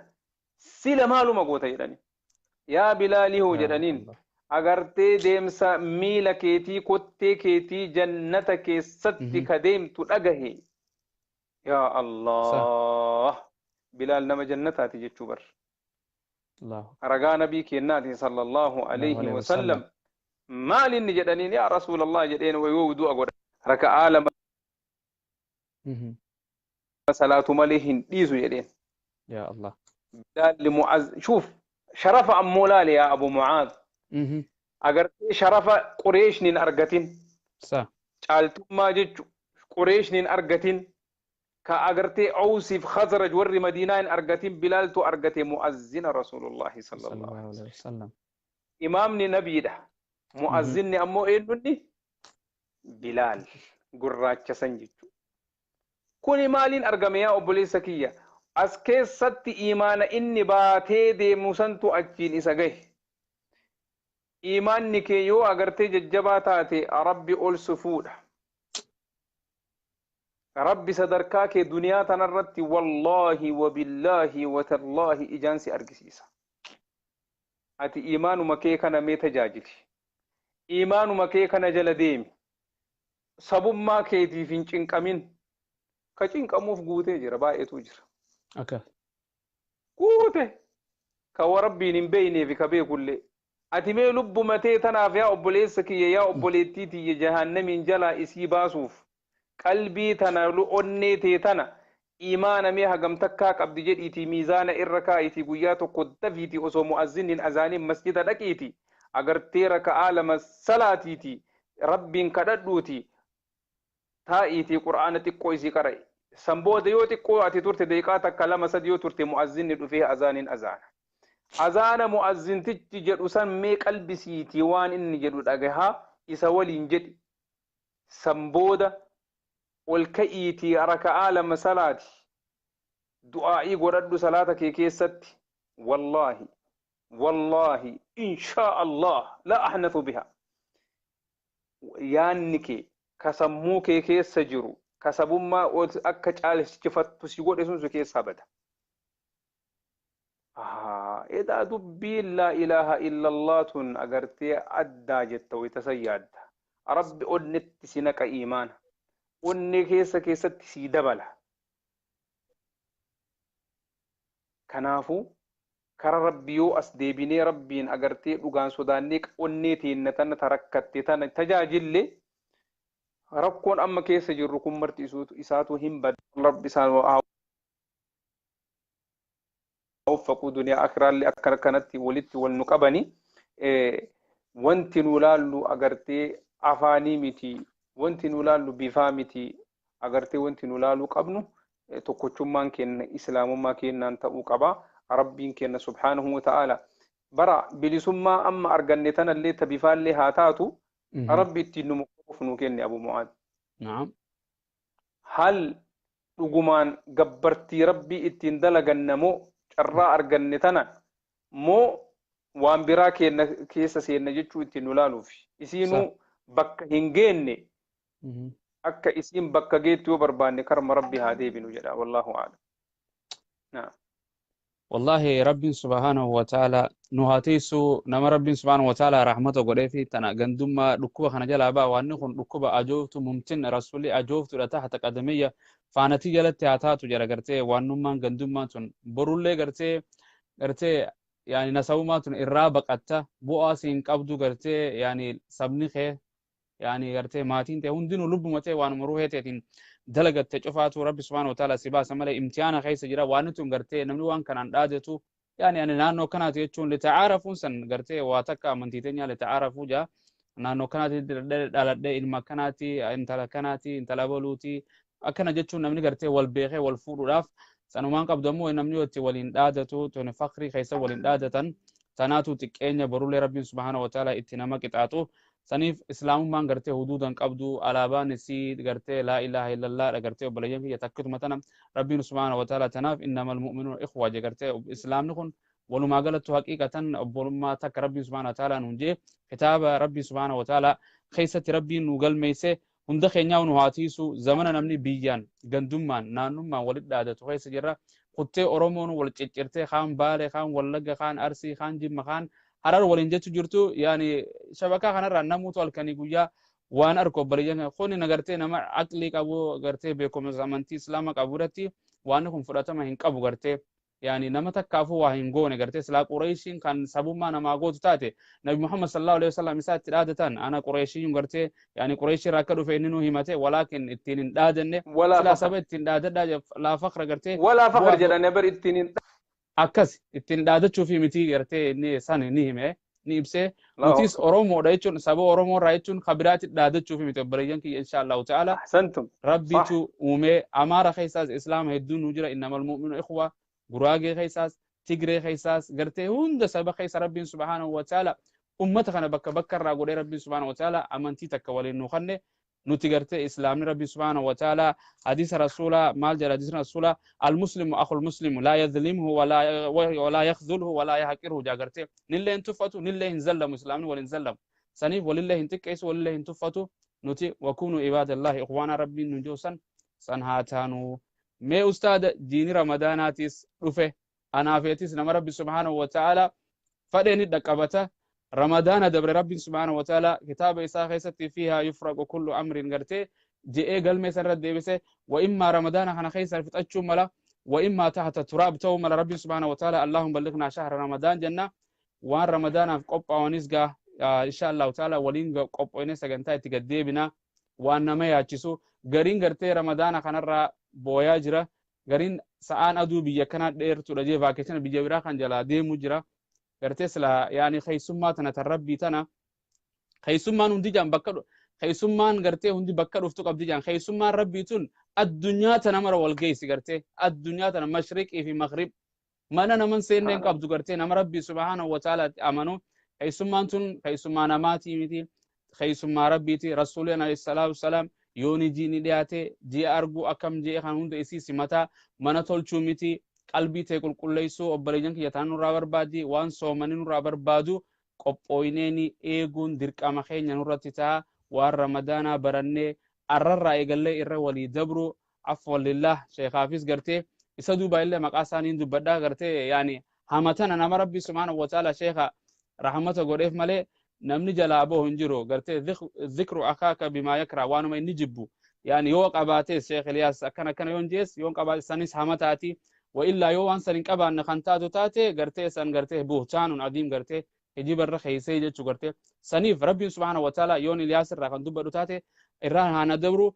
sila maaluma goota jedhaniin. Yaa Bilaali hoo jedhaniin. Agartee deemsa miila keetii kottee keetii jannata keessatti ka deemtu dhagahe. Yaa Allah, Bilaal nama jannataati jechuu bar. Ragaa nabii kennaati sallallahu alayhi wasallam. Maal inni jedhaniin yaa Rasuulallah jedheen wayoo wudu'a godha. Raka'aa 2 salaatu malee hin dhiisu jedheen. Yaa Allah. Bilaal Mu'az shuuf sharafa ammoo laale yaa Abu Mu'aaz. Agartee sharafa Qureeshniin argatin. Caaltummaa jechu Qureeshniin argatin. Ka agartee Awsiif Khazraj warri Madiinaa hin argatin Bilaaltu argate mu'azzina Rasuulullahi sallallahu alaihi wasallam. Imaamni nabiidha. Mu'azzinni ammoo eenyunni? Bilaal gurraacha san jechuudha. Kuni maaliin argame yaa obboleessa kiyya? As keessatti imaana inni baatee deemu santu achiin isa gahe. Imaanni kee yoo agartee jajjabaa taate Rabbi ol si fuudha. Rabbi sadarkaa kee duniyaa tanarratti wallaahi wabillaahi watallaahi ijaan si argisiisa. Ati imaanuma kee kana mee tajaajili. Imaanuma kee kana jala deemi. Sabummaa keetiif hin cinqamin. Ka cinqamuuf guutee jira baay'eetu jira. Guute. Ka Rabbiin hin beeknee fi ka beekullee. Ati mee lubbuma tee tanaaf yaa obboleessa kiyya yaa obboleettii tiyya jahannamiin jalaa isii baasuuf qalbii tana onnee tee tana imaana mee hagam takkaa qabdi jedhiitii miizaana irra kaa'iitii guyyaa tokko dafiitii osoo mu'azzinniin azaaniin masjida dhaqiitii agartee raka'aa 2 salaatiitii Rabbiin kadhadhuutii taa'iitii qur'aana xiqqoo isii qara'i. San booda yoo xiqqoo ati turte daqiiqaa 1 2 3 yoo turte mu'azzinni dhufee azaaniin azaana. Azaana mu'azzintichi jedhu san mee qalbisiitii waan inni jedhu dhagahaa isa waliin jedhi. San booda ol ka'iitii raka'aa 2 salaati. Du'aa'ii godhadhu salaata kee keessatti. Wallaahi wallaahi inshaa Allah la ahnathu biha. Yaanni kee ka sammuu kee keessa jiru ka sabummaa akka caalchifattu si godhe sun si keessaa bada. Edaa dubbiin laa ilaaha illallah tun agartee addaa jetta wayita san yaadda. Rabbi onnetti si naqa iimaana. Onnee keessa keessatti si dabala. Kanaafuu kara Rabbi yoo as deebinee Rabbiin agartee dhugaan sodaannee onnee teenna tana tarakkatte tana tajaajille rakkoon amma keessa jirru kun marti isaatu hin badu. Rabbi isaan haa waffaquu duniyaa akiraallee akka kanatti walitti wal nu qabani. Wanti nu laallu agartee afaanii miti, wanti nu laallu bifaa miti, agartee wanti nu laaluu qabnu tokkochummaan keenya islaamummaa keenyaan ta'uu qaba. Rabbiin keenya subhaanahu wa ta'ala bara bilisummaa amma arganne tanallee ta bifaallee haa taatu Rabbi ittiin nu mukkuuf nu kenne Abu Mu'aad. Hal dhugumaan gabbartii Rabbii ittiin dalaganna moo carraa arganne tana moo waan biraa keenya keessa seenna jechuu ittiin nu laaluuf. Isiinuu bakka hin geenne akka isiin bakka geettu yoo barbaanne karma Rabbi haa deebinu jedha. Wallaahu a'lam. Wallahi Rabbiin subhaanahu wa ta'ala nu haa tiisu nama Rabbiin subhaanahu wa ta'ala rahmata godhee fi tana gandummaa dhukkuba kana jalaa ba'a. Waanni kun dhukkuba ajooftu mumtin rasuulli ajooftuudha tahta qadamiyya faanatii jalatti haa taatu jedha gartee waannummaan gandummaan tun borullee gartee gartee yaani nasabummaa tun irraa baqatta bu'aa siin qabdu gartee yaani sabni kee yaani gartee maatiin ta'e hundinuu lubbuma ta'e waanuma ruhee ta'eetiin dalagatte cufaatu Rabbi subhaanahu wa ta'ala si baasa malee imtihaana keessa jira waan tun gartee namni waan kanaan dhaadatu yaani ani naannoo kanaati jechuun lita'aarafuun san gartee waa takka amantii teenyaa lita'aarafuu jaa naannoo kanaati dhaladhee ilma kanaati intala kanaati intala baluuti akkana jechuun namni gartee wal beekee wal fuudhuudhaaf sanumaan qabdu ammoo namni yoo itti waliin dhaadatu tuni fakrii keessa waliin dhaadatan tanaatu xiqqeenya borulee Rabbiin subhaanahu wa ta'ala itti nama qixaaxu. Saniif islaamummaan gartee huduudan qabdu alaabaan isii gartee laa ilaaha illallah dha gartee obboleeyyan kiyya takkituma tana Rabbiin subhaanahu wa ta'ala tanaaf innamal mu'minuuna ikhwa je gartee islaamni kun walumaa galattu haqiiqatan obbolummaa takka Rabbiin subhaanahu wa ta'ala nuun jee kitaaba Rabbii subhaanahu wa ta'ala keessatti Rabbiin nu galmeesse hunda keenyaa nu haa tiisu zamana namni biyyaan gandummaan naannummaan walitti dhaadatu keessa jirra kuttee Oromoon wal ciccirtee kaan Baalee kaan Wallagga kaan Arsii kaan Jimma kaan Harar waliin jechu jirtu. Yaani shabakaa kanarraa namuutu halkanii guyyaa waan arku obboleeyyan kuni agartee nama aqlii qabu, gartee beekumsa amantii Islaama qabu irratti waan kun fudhatama hin qabu. Gartee yaani nama takkaafuu waa hin goone. Gartee silaa Qureeshiin kan sabummaa namaa gootu taate, Nabi Muhammad sallallahu alaihi wasallam isaa itti dhaadatan, ana Qureeshiin, gartee yaani Qureeshii irraa akka dhufe inni nu himate, walaakin ittiin hin dhaadanne. Walaa silaa fakhr. Saba ittiin dhaadadhaa, laa fakra gartee Walaa fakhr bu'aa jedhanii bar ittiin hin akkas ittiin dhaadachuu fi miti. Gartee inni san ni hime, ni ibsee. Allahu nutis akbar. Oromoodha jechuun, saba Oromoo irraa jechuun kabiraatti dhaadachuu fi miti, obboleeyyan kiyya, insha Allahu ta'ala. Ahsantum. Sah. Rabbiitu uumee. Amaara keessaas Islaama hedduun nu jira, innamal mu'minu ikhwa. Guraagee keessaas, Tigree keessaas, gartee hunda saba keessa Rabbiin subhaanahu wa ta'ala ummata kana bakka bakka irraa godhee, Rabbiin subhaanahu wa ta'ala amantii takka waliin nu kanne. Nuti gartee Islaamni, Rabbiin subhaanahu wa ta'ala hadiisa Rasuulaa maal jedha? Hadiisni Rasuulaa almuslimu akhul muslimu laa yadhlimhu walaa yakhdhulhu walaa yahqirhu jaa. Gartee nillee hin tuffatu, nillee hin zallamu. Islaamni wal hin zallamu. Saniif walillee hin xiqqeessu, walillee hin tuffatu. Nuti wakuunu ibaadallahi ikhwaana Rabbiin nu joosan san haa taanu. Mee ustaada, diini Ramadaanaatis dhufe, anaafeetis nama Rabbi subhaanahu wa ta'ala fadhee ni dhaqqabata. Ramadaana dabre Rabbiin subhaanahu wa ta'ala kitaaba isaa keessatti fiihaa yufraqu kullu amrin gartee je'ee galmee san irra deebise. Wa immaa Ramadaana kana keessa fixachuu mala, wa immaa tahta turaab ta'uu mala. Rabbiin subhaanahu wa ta'ala allahum ballignaa shahra Ramadaan jenna. Waan Ramadaanaaf qophaa'anis gaa insha Allahu ta'ala waliin qophoonee sagantaa itti gaddeebina. Waan nama yaachisu, gariin gartee Ramadaana kanarraa booyaa jira, gariin sa'aan aduu biyya kanaa dheertuudha jee vacation biyya biraa kan jalaa deemu jira. Gartee sila yaani keessummaa tana tan Rabbii tana, keessummaan hundi jaan bakka keessummaan gartee hundi bakka dhuftu qabdi jaan. Keessummaan Rabbii tun addunyaa tana mara wal geessi. Gartee addunyaa tana mashriqii fi maghrib mana naman seenneen qabdu. Gartee nama Rabbii subhaanahu wa ta'ala amanu, keessummaan tun keessummaa namaatii miti, keessummaa Rabbiiti. Rasuuliin alayhi salaatu wasalaam yooni jiini dhiyaate ji'a arguu akkam ji'e kan hunda isii simataa mana tolchuu miti, qalbii ta'e qulqulleessuu, obboleeyyan kiyya, ta'an nurraa barbaaddi. Waan soomanii nurraa barbaadu qophooyneeni eeguun dirqama keenya nurratti ta'a. Waan Ramadaanaa barannee arrarraa eegallee irra walii dabru. Afwan lillah, sheekaafis gartee isa duuba illee maqaa isaaniin dubbadhaa. Gartee yaani hamatana nama Rabbi subhaanahu wa ta'ala sheeka rahmata godheef malee namni jalaa bahu hin jiru. Gartee zikru akaaka bimaa yakra, waanuma inni jibbu yaani yoo qabaates, Sheekh Eliyaas akkana akkana yoon jees, yoon qabaate sanis hamataati. Wa illaa yoo waan san hin qabaanne kan taatu taate, gartee san gartee buhtaanun adiim, gartee hijiba irra keeysee jechuu. Gartee saniif Rabbiin subhaanahu wa ta'ala yoon Eliyaas irraa kan dubbadhu taate irraa haana dabru.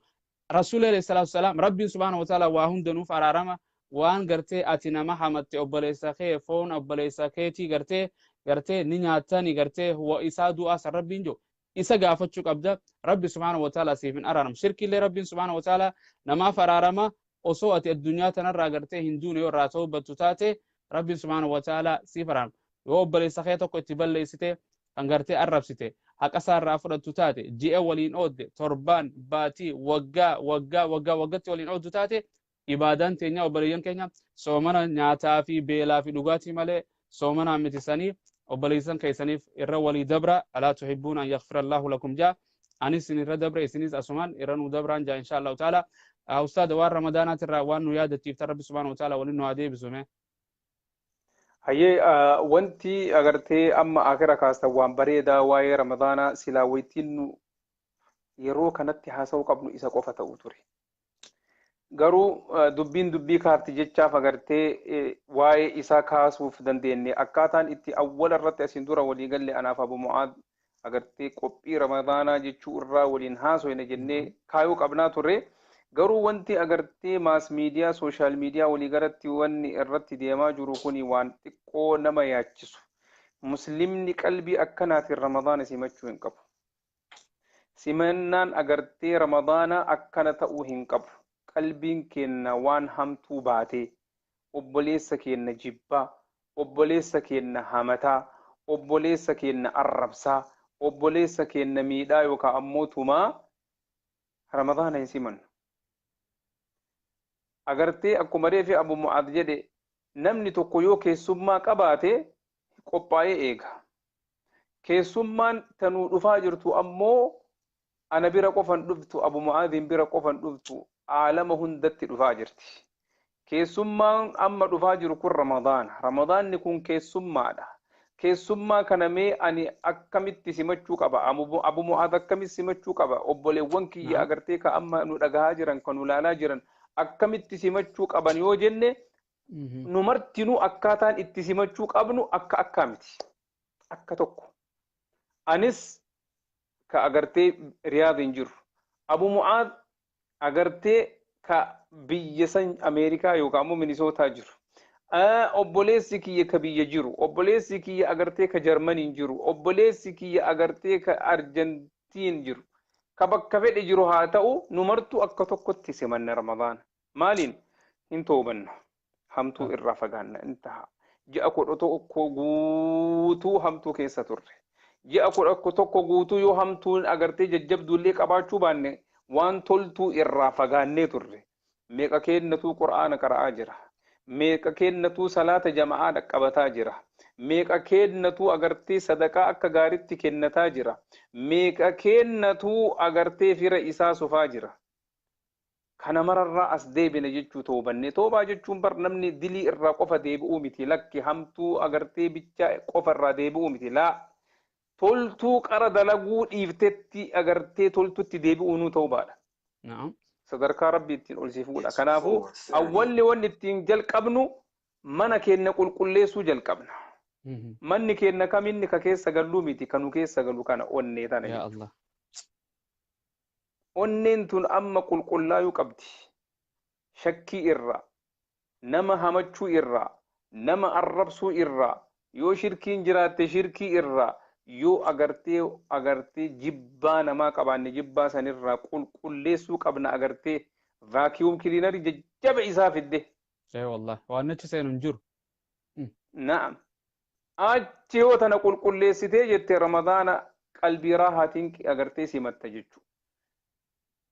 Rasuulli alayhi salaatu wasalaam, Rabbiin subhaanahu wa ta'ala waa hunda nuuf araarama. Waan gartee ati nama hamatte, obboleessa kee, foon obboleessa keetii gartee ni nyaattani, gartee huwa isaa du'aa san Rabbiin jiru isa gaafachuu qabda. Rabbi subhaanahu wa ta'ala siif hin araaramu. Shirkiillee Rabbiin subhaanahu wa ta'ala namaaf araarama osoo ati addunyaa tanarraa gartee hin duune yoo irraa tawbattu taate, Rabbiin subhaanahu wa ta'ala siif araarama. Yoo obboleessa kee tokko itti balleessite, kan gartee arrabsite, haqa isaa irraa fudhattu taate, ji'a waliin oodde, torbaan, baatii, waggaa waggaa waggaa waggatti waliin ooddu taate, ibaadaan teenya, obboleeyyan keenya, soomana nyaataa fi beelaa fi dhugaatii malee soomanaa miti. Sanii obboleessan keessaniif irra walii dabra. Alaa tuhibbuuna an yaghfira Allahu lakum jaa. Anis isin irra dabre, isinis asumaan irra nuu dabraan jaa, insha Allahu ta'ala. Ustaada, waan Ramadaanaatirraa waan nu yaadachiiftan Rabbi subhaanahu wa ta'ala waliin nu haa deebisu mee. Hayyee, wanti agartee amma akira kaastan waan bareedaa. Waa'ee Ramadaanaa silaa waytiin nu yeroo kanatti haasa'uu qabnu isa qofa ta'uu ture. Garuu dubbiin dubbii kaafti jechaaf agartee waa'ee isaa kaasuuf dandeenye. Akkaataan itti awwala irratti asiin dura walii galle, anaaf Abu Mu'aad agartee qophii Ramadaanaa jechuu irraa waliin haasofne jennee kaayuu qabnaa turre. Garuu wanti agartee mass media, social media walii galatti wanni irratti deemaa jiru kuni waan xiqqoo nama yaachisu. Muslimni qalbii akkanaatiin Ramadaana simachuu hin qabu. Simannaan agartee Ramadaana akkana ta'uu hin qabu. Qalbiin keenya waan hamtuu baatee, obboleessa keenya jibbaa, obboleessa keenya hamataa, obboleessa keenya arrabsaa, obboleessa keenya miidhaa yookaan ammoo tumaa Ramadaana hin simannu. Agartee akkuma reefi Abu Mu'aad jedhe, namni tokko yoo keessummaa qabaate qophaa'ee eega. Keessummaan tanuu dhufaa jirtu ammoo ana bira qofan dhuftu, Abu Mu'aadin bira qofan dhuftu, aalama hundatti dhufaa jirti. Keessummaan amma dhufaa jiru kun Ramadaana. Ramadaanni kun keessummaadha. Keessummaa kana mee ani akkamitti simachuu qaba? Abu Mu'aaz akkamitti simachuu qaba? Obboleewwan kiyya agartee ka amma nu dhagahaa jiran, kan nu ilaalaa jiran akkamitti simachuu qaban yoo jenne, nu martinuu akkaataan itti simachuu qabnu akka akkaa miti. Akka tokko. Anis ka agartee Riyaad hin jiru. Abu Mu'aaz agartee ka biyya san Ameerikaa yookaan ammoo Minisootaa jiru. Obboleessi kiyya ka biyya jiru, obboleessi kiyya agartee ka Jarmaniin jiru, obboleessi kiyya agartee ka Arjantiin jiru. Ka bakka fedhe jiru haa ta'u, nu martuu akka tokkotti simanna Ramadaana. Maaliin? Hin toobanna. Hamtuu irraa fagaanna. Intaha. Ji'a 11 guutuu hamtuu keessa turre. Ji'a 11 guutuu yoo hamtuun agartee jajjabduullee qabaachuu baanne, waan toltuu irraa fagaannee turre. Meeqa kennatuu Qur'aana qara'aa jira. Meeqa kennatuu salaata jama'aa dhaqqabataa jira. Meeqa kennatuu agartee sadaqaa akka gaariitti kennataa jira. Meeqa kennatuu agartee fira isaa sufaa jira. Kana mararraa as deebine jechuu toobannee. Toobaa jechuun bar namni dilii irraa qofa deebi'uu miti. Lakki, hamtuu agartee bichaa qofa irraa deebi'uu miti. Laa, toltuu qara dalaguu dhiiftetti agartee toltutti deebi'uu nu toobaadha. Sadarkaa Rabbi ittiin ol si fuudha. Kanaafuu awwalli wanni ittiin jalqabnu mana keenya qulqulleessuu jalqabna. Manni keenya kaminni ka keessa galluu miti, ka nu keessa galu kana, onnee tana jechuudha. Onneen tun amma qulqullaayuu qabdi. Shakkii irraa, nama hamachuu irraa, nama arrabsuu irraa, yoo shirkiin jiraatte shirkii irraa, yoo agartee jibbaa namaa qabaanne jibbaa sanirraa qulqulleessuu qabna, agartee vacuum cleanerii jajjaba isaa fidde. Ee wallahi, waan achi seenu hin jiru. Na'am. Achi yoo tana qulqulleessitee jette, Ramadaana qalbii raahaatiin agartee simatta jechuudha.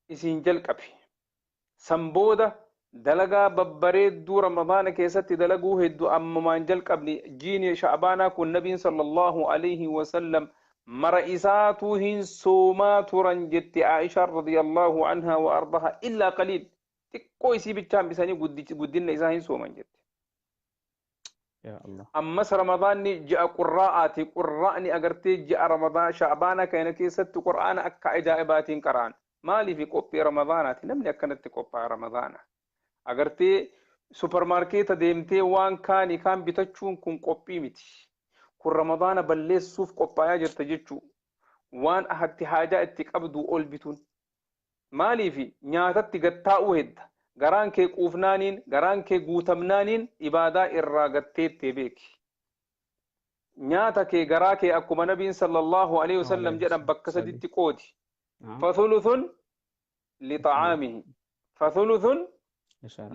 Isiin jalqabi. San booda dalagaa babbareedduu Ramadaana keessatti dalaguu hedduu ammumaan jalqabni. Jiini Sha'baanaa kun Nabiin sallallahu alaihi wasallam mara isaatuu hin soomaa turan jette Aishaan radiyallahu anhaa wa ardaha, illaa qaliil, xiqqoo isii bichaa hambisanii guddinna isaa hin sooman jette. Ammas Ramadaanni ji'a qurraa'aati. Qurraa'ni agartee ji'a Ramadaan Sha'baana kana keessatti Qur'aana akka ajaa'ibaatiin qara'an. Maaliif? Qophii Ramadaanaati. Namni akkanatti qophaa'a Ramadaana. Agartee supermarketa deemtee waan kaani kaan bitachuun kun qophii miti. Kun Ramadaana balleessuuf qophaayaa jirta jechuu. Waan ahatti haajaa itti qabdu ol bituun. Maaliif? Nyaatatti gattaa'uu hedda. Garaan kee quufnaaniin, garaan kee guutamnaaniin ibaadaa irraa gatteettee beeki. Nyaata kee, garaa kee akkuma Nabiin sallallahu alaihi wasallam jedhan bakka saditti qoodi. Fathuluthun lixacaamihi, fathuluthun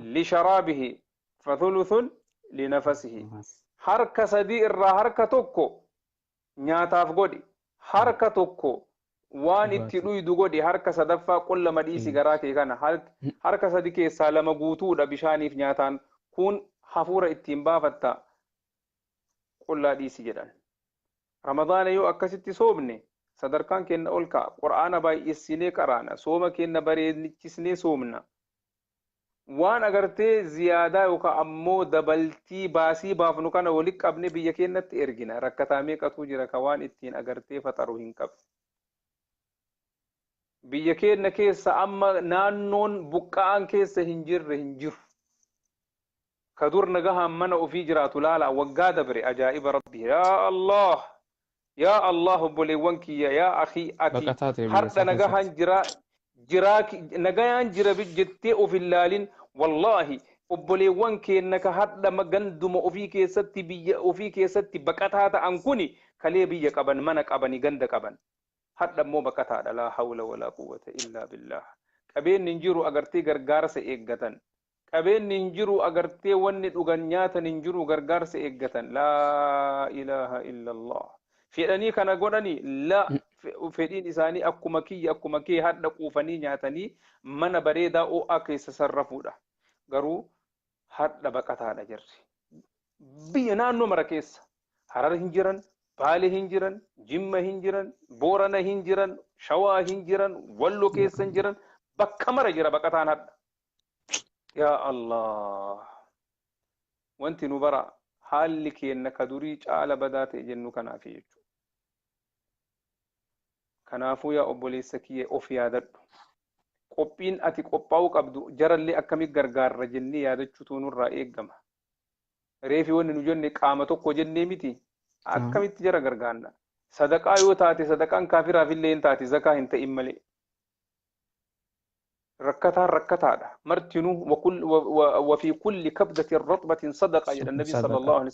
lisharaabihi, fathuluthun linafasihi. Harka sadii irraa harka tokko nyaataaf godhi. Harka tokko waan itti dhuydu godhi, harka sadaffaa qulla madhiisi garaa kee kana. Harka sadi keessaa lama guutuudha bishaaniif nyaataan, kun hafuura ittiin baafatta, qullaa dhiisi jedhan. Ramadaana yoo akkasitti soomne sadarkaan keenya ol ka'a. Qur'aana baay'issinee qaraana, sooma keenya bareechisnee soomna. Waan agartee ziyaadaa yookaan ammoo dabaltii baasii baafnu kana walitti qabne biyya keenyatti ergina. Rakkataa meeqatu jira ka waan ittiin agartee faxaru hin qabne. Biyya keenya keessa amma naannoon buqqa'aan keessa hin jirre hin jiru. Ka dur nagahaan mana ofii jiraatu laala waggaa dabre, ajaa'iba Rabbi. Yaa Allah! Yaa Allah, obboleewwan kiyya, yaa akhii, ati har'a nagahaan jira jiraa nagayaan jira jettee of hin laalin. Wallaahi, obboleewwan keenya ka hadha ganduma ofii keessatti, biyya ofii keessatti baqataa ta'an kuni kalee biyya qaban, mana qabani, ganda qaban. Hadha immoo baqataadha. Laa hawla walaa quwwata illaa billaah. Qabeenyi hin jiru, agartee gargaarsa eeggatan. Qabeenyi hin jiru, agartee wanni dhugan nyaatan hin jiru, gargaarsa eeggatan. Laa ilaaha illallah. Fedhanii kana godhanii? La, fedhiin isaanii akkuma kiyya, akkuma kee hadha quufanii nyaatanii mana bareedaa ho'aa keessa sarrafuudha. Garuu hadha baqataadha jirri. Biyya naannoo mara keessa Harar hin jiran, Baale hin jiran, Jimma hin jiran, Boorana hin jiran, Shawaa hin jiran, Wallo keessa hin jiran, bakka mara jira baqataan hadha. Yaa Allah! Wanti nu bara Haalli keenya ka durii caala badaa ta'e jennu kanaaf jechuudha. Kanaafuu yaa obboleessa kiyya, of yaadadhu. Qophiin ati qophaa'uu qabdu jarallee akkamitti gargaarra jennee yaadachuutu nurraa eeggama. Reefi wanni nu jenne qaama tokko jennee miti, akkamitti jara gargaarna? Sadaqaa yoo taate, sadaqaan kaafiraaf illee hin taate, zakaa hin ta'in malee. Rakkataan rakkataadha. Martinuu وفي كل كبدة رطبة صدقة jedha Nabi صلى الله عليه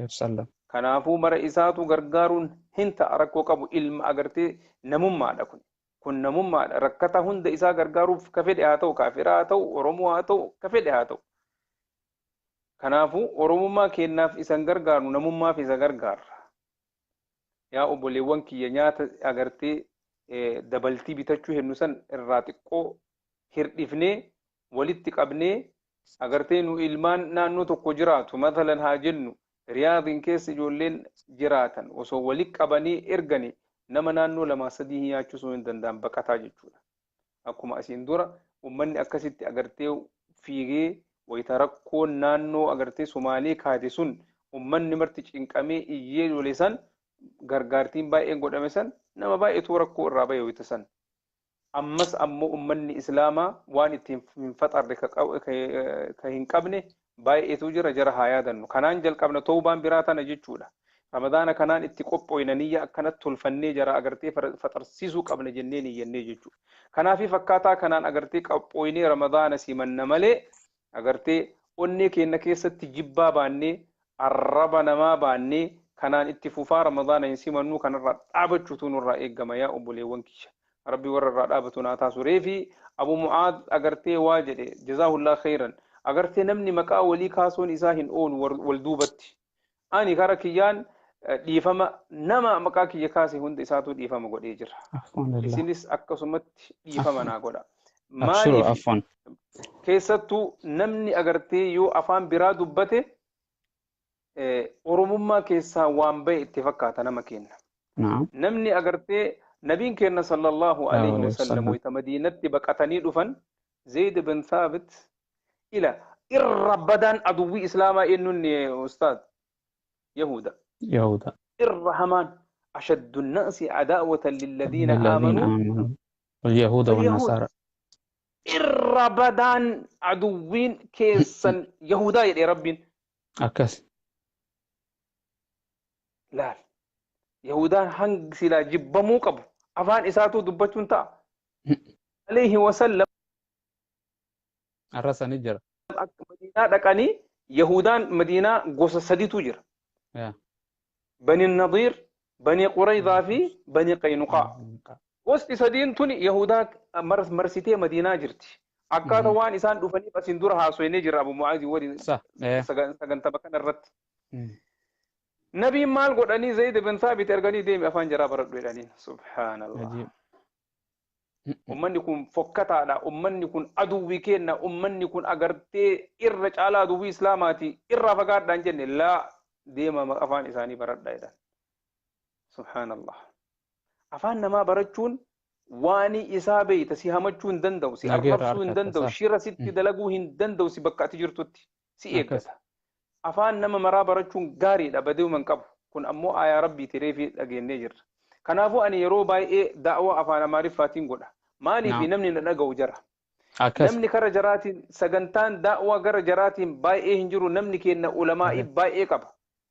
وسلم. Kanaafuu mara isaatu gargaaruun hin ta'a, rakkoo qabu, ilma agartee namummaadha kun. Kun namummaadha. Rakkata hunda isaa gargaaruuf ka fedhe haa ta'u, kaafiraa haa ta'u, Oromoo haa ta'u, ka fedhe haa ta'u. Kanaafuu Oromummaa kennaaf isan gargaaru, namummaaf isa gargaarra. Yaa obboleewwan kiyya, nyaata agartee dabaltii bitachuu hennu san irraa xiqqoo hirdhifnee walitti qabnee, agartee nu ilmaan naannoo tokko jiraatu, mathalan haa jennu Riyaadiin keessa ijoolleen jiraatan, osoo walitti qabanii erganii nama naannoo lamaa sadii hin nyaachisuu hin danda'an baqataa jechuudha. Akkuma asiin dura uummanni akkasitti agartee fiigee wayita rakkoon naannoo agartee Somaalee kaate sun, uummanni marti cinqamee iyyee lole san, gargaartiin baay'een godhame san, nama baay'eetu rakkoo irraa bahe wayita san. Ammas ammoo uummanni Islaamaa waan ittiin hin faxarre ka hin qabne baay'eetu jira, jara haa yaadannu. Kanaan jalqabna, toobaan biraa tana jechuudha. Ramadaana kanaan itti qophooyna, niyya akkanatti tolfannee jara agartee faxarsiisuu qabna jennee niyyannee jechuudha. Kanaafi fakkaataa kanaan agartee qophooynee Ramadaana simanna malee, agartee onnee keenya keessatti jibbaa baannee, arraba namaa baannee kanaan itti fufaa Ramadaana hin simannu. Kanarraa dhaabachuutu nurraa eeggama, yaa obboleewwan kiyya. Rabbi warra irraa dhaabatu naa taasu. Reefi Abu Mu'aad agartee waa jedhe, جزاه الله خيرا. Agartee namni maqaa walii kaasuun isaa hin oolu wal duubatti. Ani kara kiyyaan dhiifama, nama maqaa kiyya kaase hunda isaatu dhiifama godhee jira. Isinis akkasumatti dhiifama naa godha. Maaliif? Keessattuu namni agartee yoo afaan biraa dubbate Oromummaa keessaa waan bahe itti fakkaata nama kenna. Namni agartee nabiin kenna صلى الله عليه وسلم wayita Madiinatti baqatanii dhufan, Zayd bin Thaabit ila irra badaan aduwwii Islaamaa eenyuun, ustaad? Yahuda. Yahuda. Irra hamaan أشد الناس عداوة للذين آمنوا اليهود والنصارى. Irra badaan aduwwiin keessan Yahudaa jedhe Rabbiin. Akkas. Laal. Yahudaan hangi silaa jibbamuu qabu afaan isaatuu dubbachuun ta'a. عليه وسلم. Arrasanii jira. Akka Madiinaa dhaqanii, Yahudaan Madiinaa gosa sadiitu jira. Bani Nadiir, Bani Quraydaa fi Bani Qaynuqaa. Gosti sadiin tuni Yahudaa marsitee Madiinaa jirti. Akkaataa waan isaan dhufaniif asiin dura haasofnee jira Abu Mu'aazii waliin sagantama kana irratti. Nabiin maal godhanii? Zayd bin Thaabit erganii, deemi afaan jaraa baradhu jedhaniin. سبحان الله. Ummanni kun fokkataadha. Ummanni kun aduwwii kenna. Ummanni kun agartee irra caalaa aduwwii Islaamaati. Irraa fagaadhaan jenne, laa, deema afaan isaanii baradha jedhan. سبحان الله. Afaan namaa barachuun waan isaa beeyta, si hamachuu hin danda'u, si arrabsuu hin danda'u, shira sitti dalaguu hin danda'u, si bakka ati jirtutti si eeggata. Afaan nama maraa barachuun gaariidha, badeuma hin qabu. Kun ammoo aayaa Rabbiiti, reefi dhageennee jirra. Kanaafuu ani yeroo baay'ee da'waa afaan Amaariffaatiin godha. Maaliif? Namni na dhaga'u jara. Namni kara jaraatiin sagantaan da'waa gara jaraatiin baay'ee hin jiru. Namni kenna ulamaa'ii baay'ee qaba.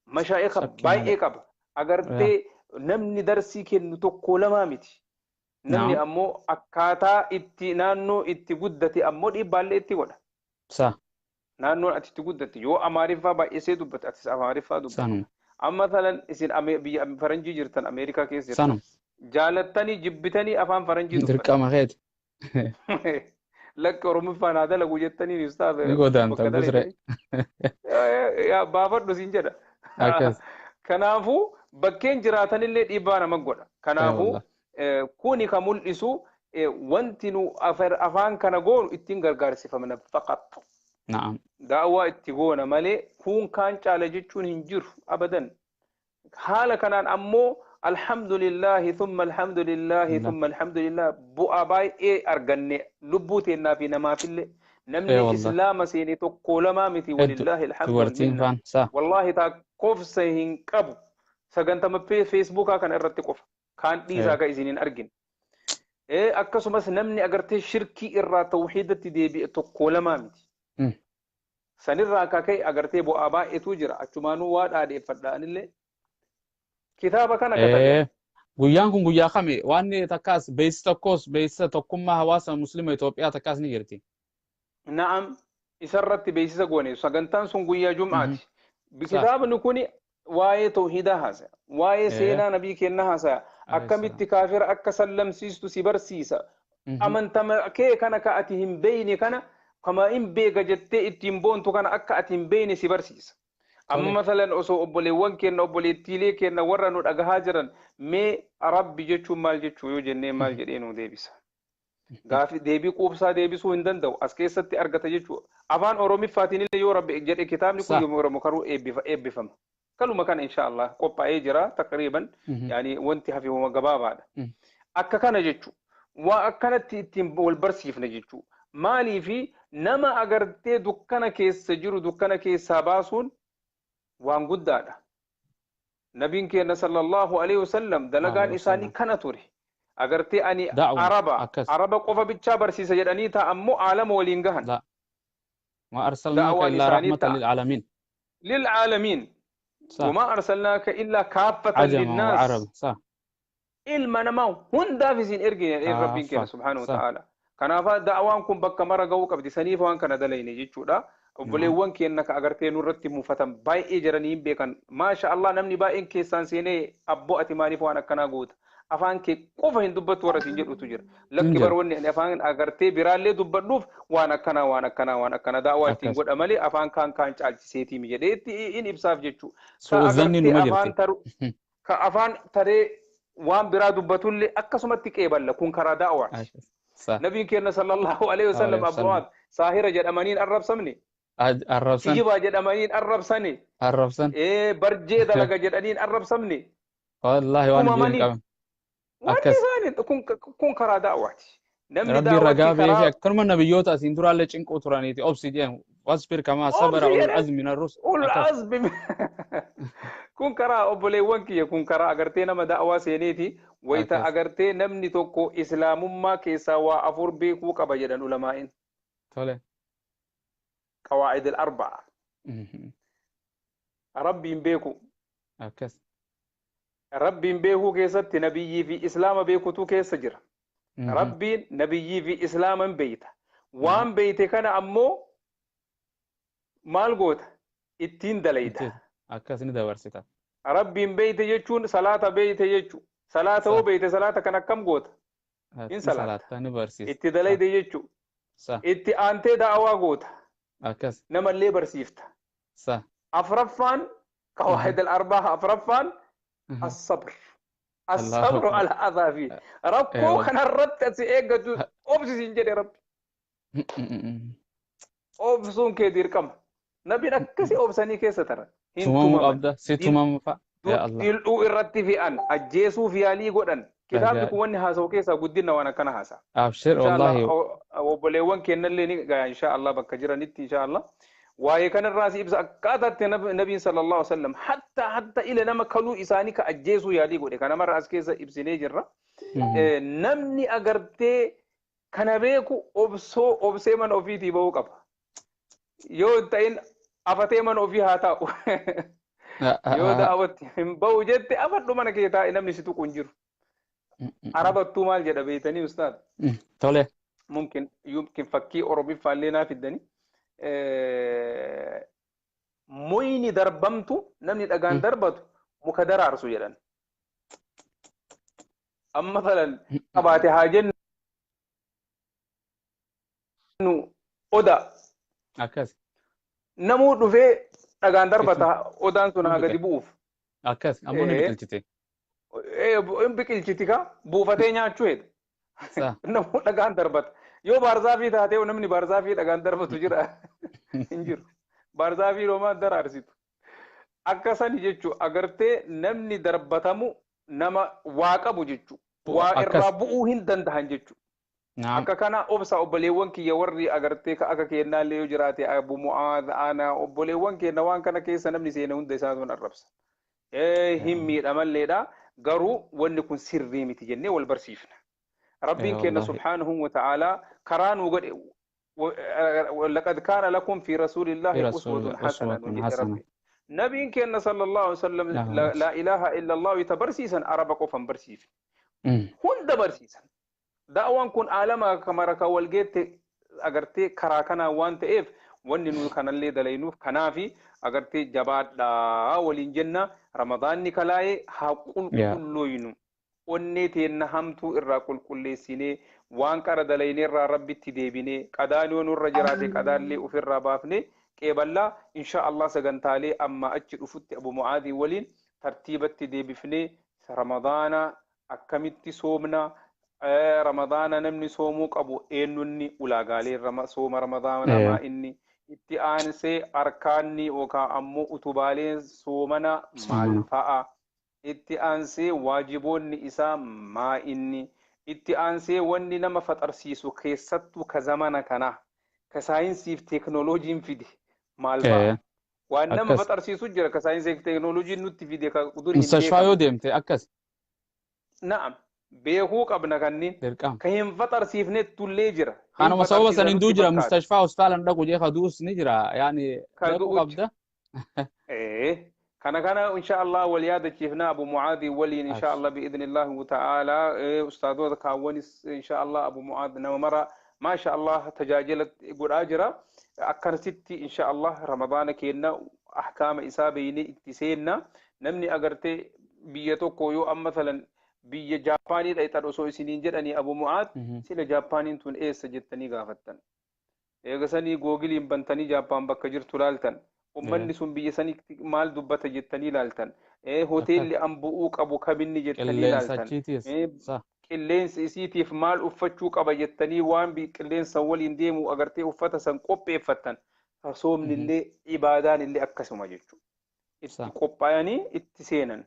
Mashaa'ika baay'ee qaba. Agartee namni darsii kennu tokko lamaa miti. Namni ammoo akkaataa itti naannoo itti guddate ammoo dhiibbaallee itti godha. Naannoon ati itti guddatte yoo Amaariffaa baay'isee dubbate, atis Amaariffaa dubbatte. Amma masalan isin biyya faranjii jirtan, Ameerikaa keessa jirtan. Jaalattanii jibbitanii afaan faranjii dubbatan. Dirqama keeti. Lakki, Oromoffaan haa dalagu jettanii ustaaz. Ni godaanta gusree. Baafadhu siin jedha. Akkas. Kanaafuu bakkeen jiraatanillee dhiibbaa nama godha. Kanaafuu kuni ka mul'isu wanti nu afaan kana goonu ittiin gargaarsifamna فقط. Daawwaa itti goona malee kun kaan caala jechuun hin jiru abadan. Haala kanaan ammoo الحمد لله ثم الحمد لله ثم الحمد لله, bu'aa baay'ee arganne, lubbuu teennaa fi namaafillee. Namni Islaama seene tokko lamaa miti, walillaahi alhamdu wal Dubartiin minna. Faan saa. Wallaahi takkoofsa hin qabu. Sagantama Feesbuukaa kana irratti qofa. Kaan dhiisaa ka isin hin argine. Akkasumas namni agartee shirkii irraa tawhiidatti deebi'e tokko lamaa miti. Sanirraa akka ka'e agartee bu'aa baay'eetu jira. Achumaanuu waa dhaadheeffadha anillee. Kitaaba kana katabe. Guyyaan kun guyyaa kami? Waan takkaas beeksisa tokkos, beeksisa tokkummaa hawaasa Muslima Itoophiyaa takkaas ni jirti. Na'am, isarratti beeksisa goone. Sagantaan sun guyyaa Jum'aati. Kitaabni kun waa'ee tawhiidaa haasaya. Waa'ee seenaa nabii kennaa haasaya. Akkamitti kaafira akka sallamsiistu si barsiisa. Amantama kee kana ka ati hin beeyne kana, kama hin beeka jettee ittiin boontu kana, akka ati hin beeyne si barsiisa. Amma masalan osoo obboleewwan keenya, obboleettiilee keenya warra nu dhagahaa jiran, mee Rabbi jechuun maal jechuu yoo jennee, maal jedhee nu deebisa? Gaafi deebii quubsaa deebisuu hin danda'u. As keessatti argata jechuudha. Afaan Oromiffaatiin illee yoo Rabbi jedhe kitaabni kun yommuu Oromoo karuu eebbifama. Kaluma kana insha Allah qophaa'ee jira taqriiban, yaani wanti hafe homa gabaabaadha. Akka kana jechuudha. Waa akkanatti ittiin wal barsiifna jechuudha. Maaliifi nama agartee dukkana keessa jiru dukkana keessaa baasuun waan guddaadha. Nabiin keenya sallallahu alaihi wasallam dalagaan isaanii kana ture. Agartee ani Araba Araba qofa bichaa barsiisa jedhanii ta'a, ammoo aalama waliin gahan. ما أرسلناك إلا رحمة للعالمين. للعالمين، وما أرسلناك إلا كافة للناس. وعرب صح. Ilma namaa hundaaf isin ergine Rabbiin keenya subhaanahu wa ta'ala. Kanaafaa da'awaan kun bakka mara ga'uu qabdi. Saniif waan kana dalayne jechuudha. Obboleewwan keenya ka agartee nurratti muufatan baay'ee jiranii hin beekan. Maasha Allah, namni baay'een keessaan seenee, "Abboo, ati maaliif waan akkanaa goota? Afaan kee qofa hin dubbattu," warra siin jedhutu jira. Lakki bar, wanni ani afaan agartee biraallee dubbadhuuf waan akkanaa, waan akkanaa, waan akkana da'awaa ittiin godha malee afaan kaan kaan caalchiseetii mi jedhee itti in ibsaaf jechuudha. Ka afaan taree waan biraa dubbatullee akkasumatti qeeballa, kun karaa da'awaati. Nabiin keenya sallallahu alaihi wasallam abbu'aat saahira jedhamaniin arrabsamne. Arrabsan. Kijibaa jedhamaniin arrabsane. Arrabsan. Barjee dalaga jedhaniin arrabsamne. Wallaahi waan hin qaban. Wanni isaanii kun karaa da'awaati. Namni Rabbi ragaa beekee akkanuma nabiyyoota asiin duraallee cinquu turaniiti, obsi jedhan, واصبر كما صبر أولو العزم من الرسل. أولو العزم. Kun karaa, obboleewwan kiyya, kun karaa agartee nama da'awaa seeneeti. Wayita agartee namni tokko islaamummaa keessaa waa afur beekuu qaba jedhan ulamaa'in. Tole. قواعد الأربعة. Rabbiin beeku. Akkas. Rabbiin beekuu keessatti nabiyyii fi islaama beekutu keessa jira. Rabbiin, nabiyyii fi islaama hin beeyta. Waan beeyte kana ammoo maal goota? Ittiin dalayda. Akkas ni dabarsita. Rabbiin beeyte jechuun salaata beeyte jechuu. Salaata hoo beeyte, salaata kan akkam goota? In salaata. Ni barsiisa. Itti dalayde jechuu. Itti aantee da'awaa goota. Akkas. Namallee barsiifta. Afraffaan, قواعد الأربعة afraffaan الصبر. الصبر على الأذى فيه. Rakkoo kanarratti asi eeggatu obsi siin jedhe Rabbi. Obsuun kee dirqama. Nabiin akkasii obsanii keessa taran. Tumamuu qabda. Si tumamu fa'a. Ya Allah. Dildhuu irratti fe'an, ajjeesuuf yaalii godhan. Kitaabni kun wanni haasa'u keessaa guddina waan akkana haasa'a. Abshir wallahi. Obboleewwan kennallee ni gaya insha Allah bakka jiranitti insha Allah. Waa'ee kanarraa si ibsa, akkaataatti nabiin sallallahu alaihi wasallam hatta ila nama kaluu isaanii ka ajjeesuu yaalii godhe kanamarra as keessa ibsinee jirra. Namni agartee kana beeku obsoo obsee mana ofiitii bahuu qaba. Yoo hin ta'in afatee mana ofii haa taa'u. Yoo daawwatti hin bahu jette, afadhu mana kee taa'e, namni si tuqu hin jiru. Arabattuu maal jedha beeytanii, ustaad? Tole. Mumkin yumkin fakkii Oromiffaallee naa fiddanii. Moyni darbamtu, namni dhagaan darbatu muka daraarsu jedhan. Amma masalan qabaate haa jennu odaa. Akkas. Namuu dhufee dhagaan darbata, odaan sun haa gadi bu'uuf. Akkas. Ammoo ni biqilchite. In biqilchiti, ka buufatee nyaachuu hedha. Namuu dhagaan darbata. Yoo baarzaafii taatee, namni baarzaafii dhagaan darbatu jira? Hin jiru. Baarzaafii roomaan daraarsitu. Akka sani jechuu, agartee namni darbatamu nama waa qabu jechuu. Waa irraa bu'uu hin danda'an jechuu. Naam. Akka kana obsa obboleewwan kiyya warri agartee ka akka kennaallee yoo jiraate Abu Mu'aaz ana obboleewwan keenya waan kana keessa namni seene hunda isaatu arrabsa. Hin miidhamalleedha. Garuu wanni kun sirrii miti jennee wal barsiifna. Rabbiin keenya Wallaahi. Subhaanahu wa ta'aalaa karaa nuu godhe. لقد كان لكم في رسول الله في أسوة رسول حسنة أسوة نجد حسنة. ربي نبي كان صلى الله عليه وسلم لا لا, لا إله إلا الله يتبرسيسا عرب قفا برسيف هند برسيسا دعوان كن عالما كما ركا والجيت أغرتي كراكنا وان تئف wanni nu kanallee dalaynuuf kanaafi agartee jabaadhaa waliin jenna. Ramadaanni kalaa'ee haa qulqullooynu, onnee teenna hamtuu irraa qulqulleessinee, waan qara dalaynee irraa rabbitti deebinee, qadaan yoo nurra jiraate qadaallee ofirraa baafnee qeeballaa. Insha Allah sagantaalee amma achi dhufutti Abu Mu'aadii waliin tartiibatti deebifnee Ramadaana akkamitti soomna, Ramadaana namni soomuu qabu eenyunni, ulaagaalee sooma Ramadaana maa inni, itti aansee arkaanni yookaan ammoo utubaaleen soomana maal Soomana. fa'a, itti aansee waajiboonni isaa maa inni, itti aansee wanni nama faxarsiisu keessattuu ka zamana kana ka saayinsiif teeknooloojiin fide maal fa'a, waan nama faxarsiisu jira ka saayinsiif teeknooloojiin nutti fide ka dur hin Mustashfaa yoo beekamne. Deemte akkas. Na'am, beekuu qabna kanneen Dirqama. Ka hin faxarsiifnettu illee jira hin Kanuma sababa faxarsiisa saniin duu nutti jira fakkaata. Mustashfaa hospitaalan dhaqu jee ka du'us ni jira yaani Ka dhaquu du'u qabda. Kana kana insha Allah wal yaadachiifna Abu Mu'aadii waliin insha Allah bi'idhnillaahi ta'ala ustaadoota kaawwanis insha Allah. Abu Mu'aad nama mara maasha Allah tajaajila godhaa jira. Akkasitti insha Allah Ramadaana keenna ahkaama isaa beeynee itti seenna. Namni agartee biyya tokko yoo amma masalan biyya Jaappaanii dhayxan osoo isiniin jedhanii Abu Mu'aad, sila Jaappaaniin tun eessa jettanii gaafattan. Eegasanii googiliin bantanii Jaappaan bakka jirtu laaltan. Ummanni sun biyya sanitti maal dubbata jettanii laaltan. Hoteelli an bu'uu qabu kaminni jettanii Qilleensa laaltan. achiitiis. Sa. Qilleensi isiitiif maal uffachuu qaba jettanii waan qilleensa waliin deemu agartee uffata san qopheeffattan. Soomni illee ibaadaan illee akkasuma jechuudha. Itti qophaa'anii itti seenan.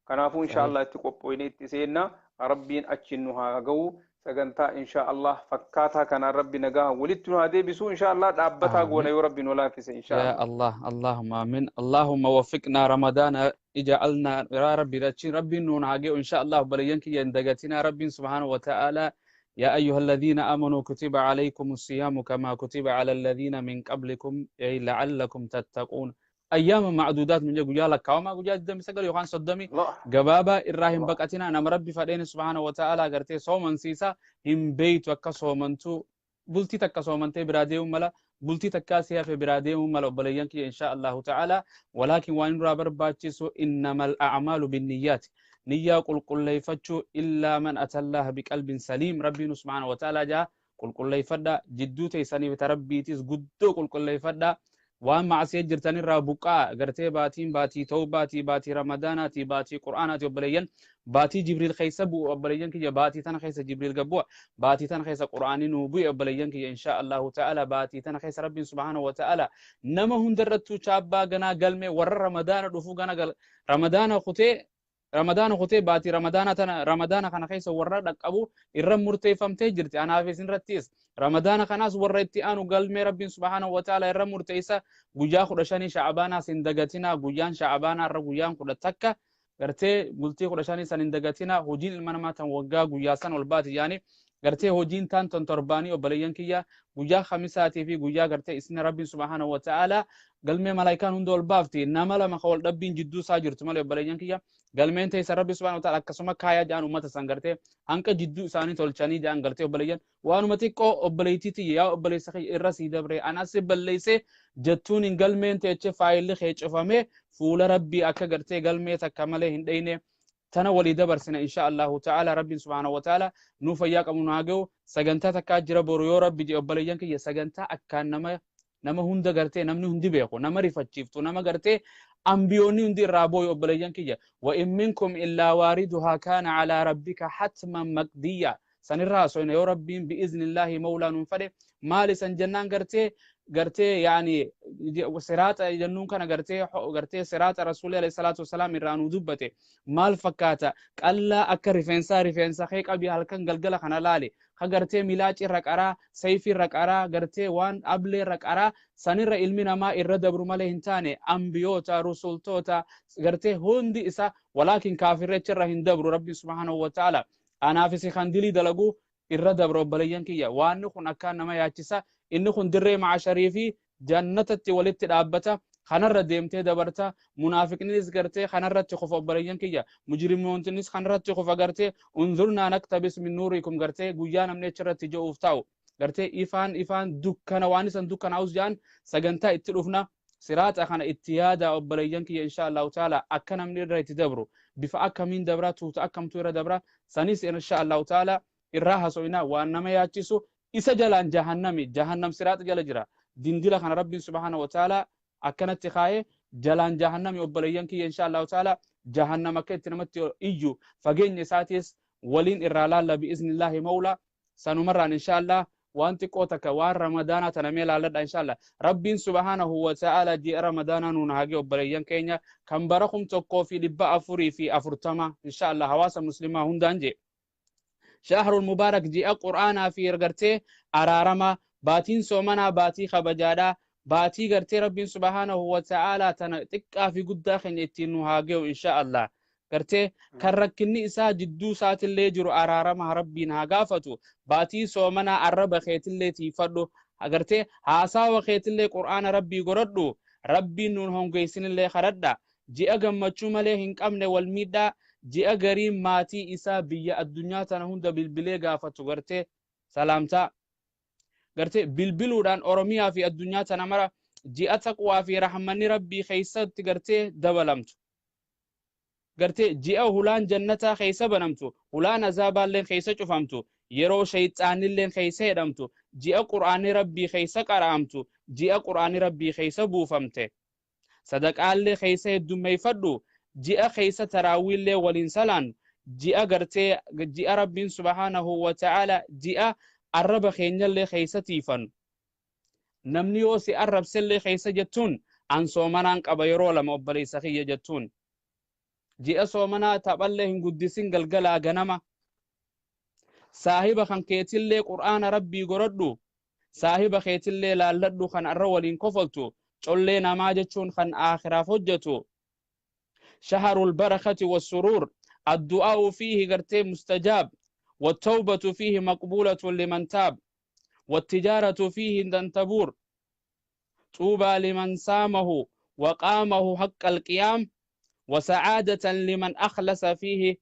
Kanaafuu insha Allah itti qophoofnee itti seenna. Rabbiin achiin nu haa ga'u. Sagantaa insha Allah fakkaataa kanaan Rabbi nagaa walitti nu haa deebisu. Insha Allah dhaabbataa goona Aamin. Yoo Rabbi nu laaffise insha يا Allah. الله، اللهم آمين، اللهم وفقنا رمضان، اجعلنا يا ربي رتشين ربي نون عاقي إن شاء الله بلينك يندقتنا ربي سبحانه وتعالى. يا أيها الذين آمنوا كتب عليكم الصيام كما كتب على الذين من قبلكم أي لعلكم تتقون، أيام معدودات من يقول لك كما قال دم سجل يوخان صدمي Allah. gabaabaa irraa hin Allah. baqatina. Nama Rabbi fadheeni subhaanahu wa ta'ala gartee soomansiisa hin beeytu. Akka soomantu bultii takka soomantee biraa deemuu mala, bultii takkaa si hafe biraa deemuu mala obboleeyyan kiyya insha Allahu ta'ala. Walaakin waan irraa barbaachisu innamal a'maalu binniyyaati, niyyaa qulqulleeffachuu. Illaa man atallaha biqalbin saliim Rabbiin subhaanahu wa ta'ala jaa. Qulqulleeffadha jidduu teessaniif ta Rabbiitis guddoo qulqulleeffadha. Waan macasiya jirtanirraa buqqaa. Gartee baatiin baatii tawbaatii, baatii Ramadaanaatii, baatii Qur'aanaati obboleeyyan, baatii Jibriil keessa bu'u obboleeyyan kiyya. Baatii tana keessa Jibriil gabbu'a, baatii tana keessa Qur'aanii nuu bu'e obboleeyyan kiyya insha Allahu ta'ala. Baatii tana keessa Rabbiin subhaanahu wa ta'ala nama hundarrattuu chaabbaa ganaa galmee warra Ramadaana dhufu gana Ramadaana kutee, Ramadaana kutee, baatii Ramadaana tana Ramadaana kana keessa warra dhaqqabu irra murteeffamtee jirti. Anaaf isinirrattis Ramadaana kanaas warra itti aanu galmee Rabbiin subhaanahu wa ta'ala irra murteessa. Guyyaa 15 Sha'abaanaas hin dagatinaa. Guyyaan Sha'abaanaa irra guyyaan 11 gartee bultii 15 san hin dagatinaa. Hojiin ilma namaa tan waggaa guyyaa san ol baati yaani gartee hojiin taan tan torbaanii obboleeyyan kiyya. Guyyaa Khamisaatii fi guyyaa gartee isin Rabbiin subhaanahu wa ta'ala galmee malaayikaan hunda ol baafti, nama lama ka wal dhabbiin jidduu isaa jirtu malee obboleeyyan kiyya. Galmeen teessa Rabbi subhaanahu wa ta'ala akkasuma kaayaa jedhan ummata san gartee hanqa jidduu isaanii tolchanii jedhan gartee obboleeyyan. Waanuma xiqqoo obboleettii tiyya yaa obboleessa kiyya irra sii dabre anas balleessee jettuun hin galmeen teeche faayilli kee cufamee fuula Rabbii akka gartee galmee takka malee hin dheyne tana walii dabarsina insha Allahu ta'ala. Rabbiin subhaanahu wa ta'ala nu fayyaa qabu nu haa ga'u. Sagantaa takkaa jira boru yoo Rabbi jedhe obboleeyyan kiyya. Sagantaa akkaan nama hunda gartee namni hundi beeku, nama rifachiiftu, nama gartee ambiyoonni hundi irraa booyu obboleeyyan kiyya. Wa in minkum illaa waariduhaa kaana calaa rabbika hatman maqdiyya. Sanirraa soyna yoo Rabbiin bi'iznillaahi mawlaa nuun fedhe. Maali san jennaan gartee Gartee yaani siraaxa jennuun kana gartee siraaxa Rasuulli alayhi salaatu wasalaam irraa nu dubbate maal fakkaata? Qallaa akka rifeensaa rifeensa kee qabii halkan galgala kana laali. Ka gartee milaaci irra qaraa, sayfii irra qaraa, gartee waan ablee irra qaraa, sanirra ilmi namaa irra dabru malee hin taane. Ambiyoota, rusultoota, gartee hundi isa, walaakin kaafirri achirra hin dabru. Rabbi subhaanahu wa ta'ala anaafis kan dilii dalagu irra dabra. Obboleeyyan kiyya, waanni kun akkaan nama yaachisa. Inni kun dirree maasharii fi jannatatti walitti dhaabbata. Kanarra deemtee dabarta. Munaafiqnis gartee kanarratti kufa. Obboleeyyan kiyya, mujrimoontinis kanarratti kufa. Gartee unzurnaa naktabis min nuurikum, gartee guyyaa namni achirratti ji'uuf taa'u gartee ifaan dukkana waan isan dukkanaa'us jedhan. Sagantaa itti dhufna. Siraaxa kana itti yaada, obboleeyyan kiyya, insha Allahu ta'ala. Akka namni irra itti dabru, bifa akkamiin dabra, tuuta akkamtu irra dabra, sanis insha Allahu ta'ala irraa haso'ina. Waan nama yaachisu, isa jalaan jahannami, jahannam siraaxa jala jira. Dindila kana Rabbiin subhaanahu wa ta'ala akkanatti kaa'ee jalaan jahannami. Obboleeyyan kiyya, insha Allahu ta'ala jahannam akka itti namatti iyyu fageenya isaatis waliin irraa laalla, bi'iznillaahi mawla. Sanumarraan insha Allah waan xiqqoo takka waan Ramadaanaa tana mee laalladha. Insha Allah Rabbiin subhaanahu wa ta'ala ji'a Ramadaanaa nuun haagee. Obboleeyyan keenya, kan bara 1440, insha Allah hawaasa muslimaa hundaan jee, shahrul mubaarak, ji'a Qur'aanaa fi gartee araarama, baatiin soomanaa baatii kabajaadhaa, baatii gartee Rabbiin subhaanahu wa ta'ala tana xiqqaa fi guddaa keenya ittiin nu haa ge'u. Insha Allah gartee kan rakkinni isaa jidduu isaatillee jiru araarama Rabbiin haa gaafatu. Baatii soomanaa arraba keetillee tiifadhu, gartee haasawa keetillee Qur'aana Rabbii godhadhu, Rabbiin nuun hongeessinillee kadhadha. Ji'a gammachuu malee hin qabne wal miidhaa, ji'a gariin maatii isaa biyya addunyaa tana hunda bilbilee gaafatu, gartee salaamtaa gartee bilbiluudhaan Oromiyaa fi addunyaa tana mara, ji'a taqwaa fi rahmanni Rabbii keessatti gartee dabalamtu, gartee ji'a hulaan jannataa keessa banamtu, hulaan azaabaalleen keessa cufamtu, yeroo shayxaanilleen keessa hidhamtu, ji'a Qur'aanni Rabbii keessa qara'amtu, ji'a Qur'aanni Rabbii keessa buufamte, sadaqaallee keessa heddummeeffadhu, ji'a keessa taraawiillee waliin salaan, ji'a gartee ji'a Rabbiin subhaanahu wa ta'ala, ji'a arraba keenyallee keessa tiifannu. Namni yoo si arrabsellee keessa jettuun an soomanaan qaba yeroo lama, obboleessa kiyya jettuun. Ji'a soomanaa taphallee hin guddisin. Galgalaa ganama saahiba kan keetillee Qur'aana Rabbii godhadhu, saahiba keetillee laalladhu kan arra waliin kofaltu. Collee namaa jechuun kan aakhiraaf hojjetu. Shaharul barakati wassuruur, addu'aa'u fiihi gartee mustajaab, والتوبة فيه مقبولة لمن تاب، والتجارة فيه تنتبور، طوبى لمن سامه وقامه حق القيام، وسعادة لمن أخلص فيه.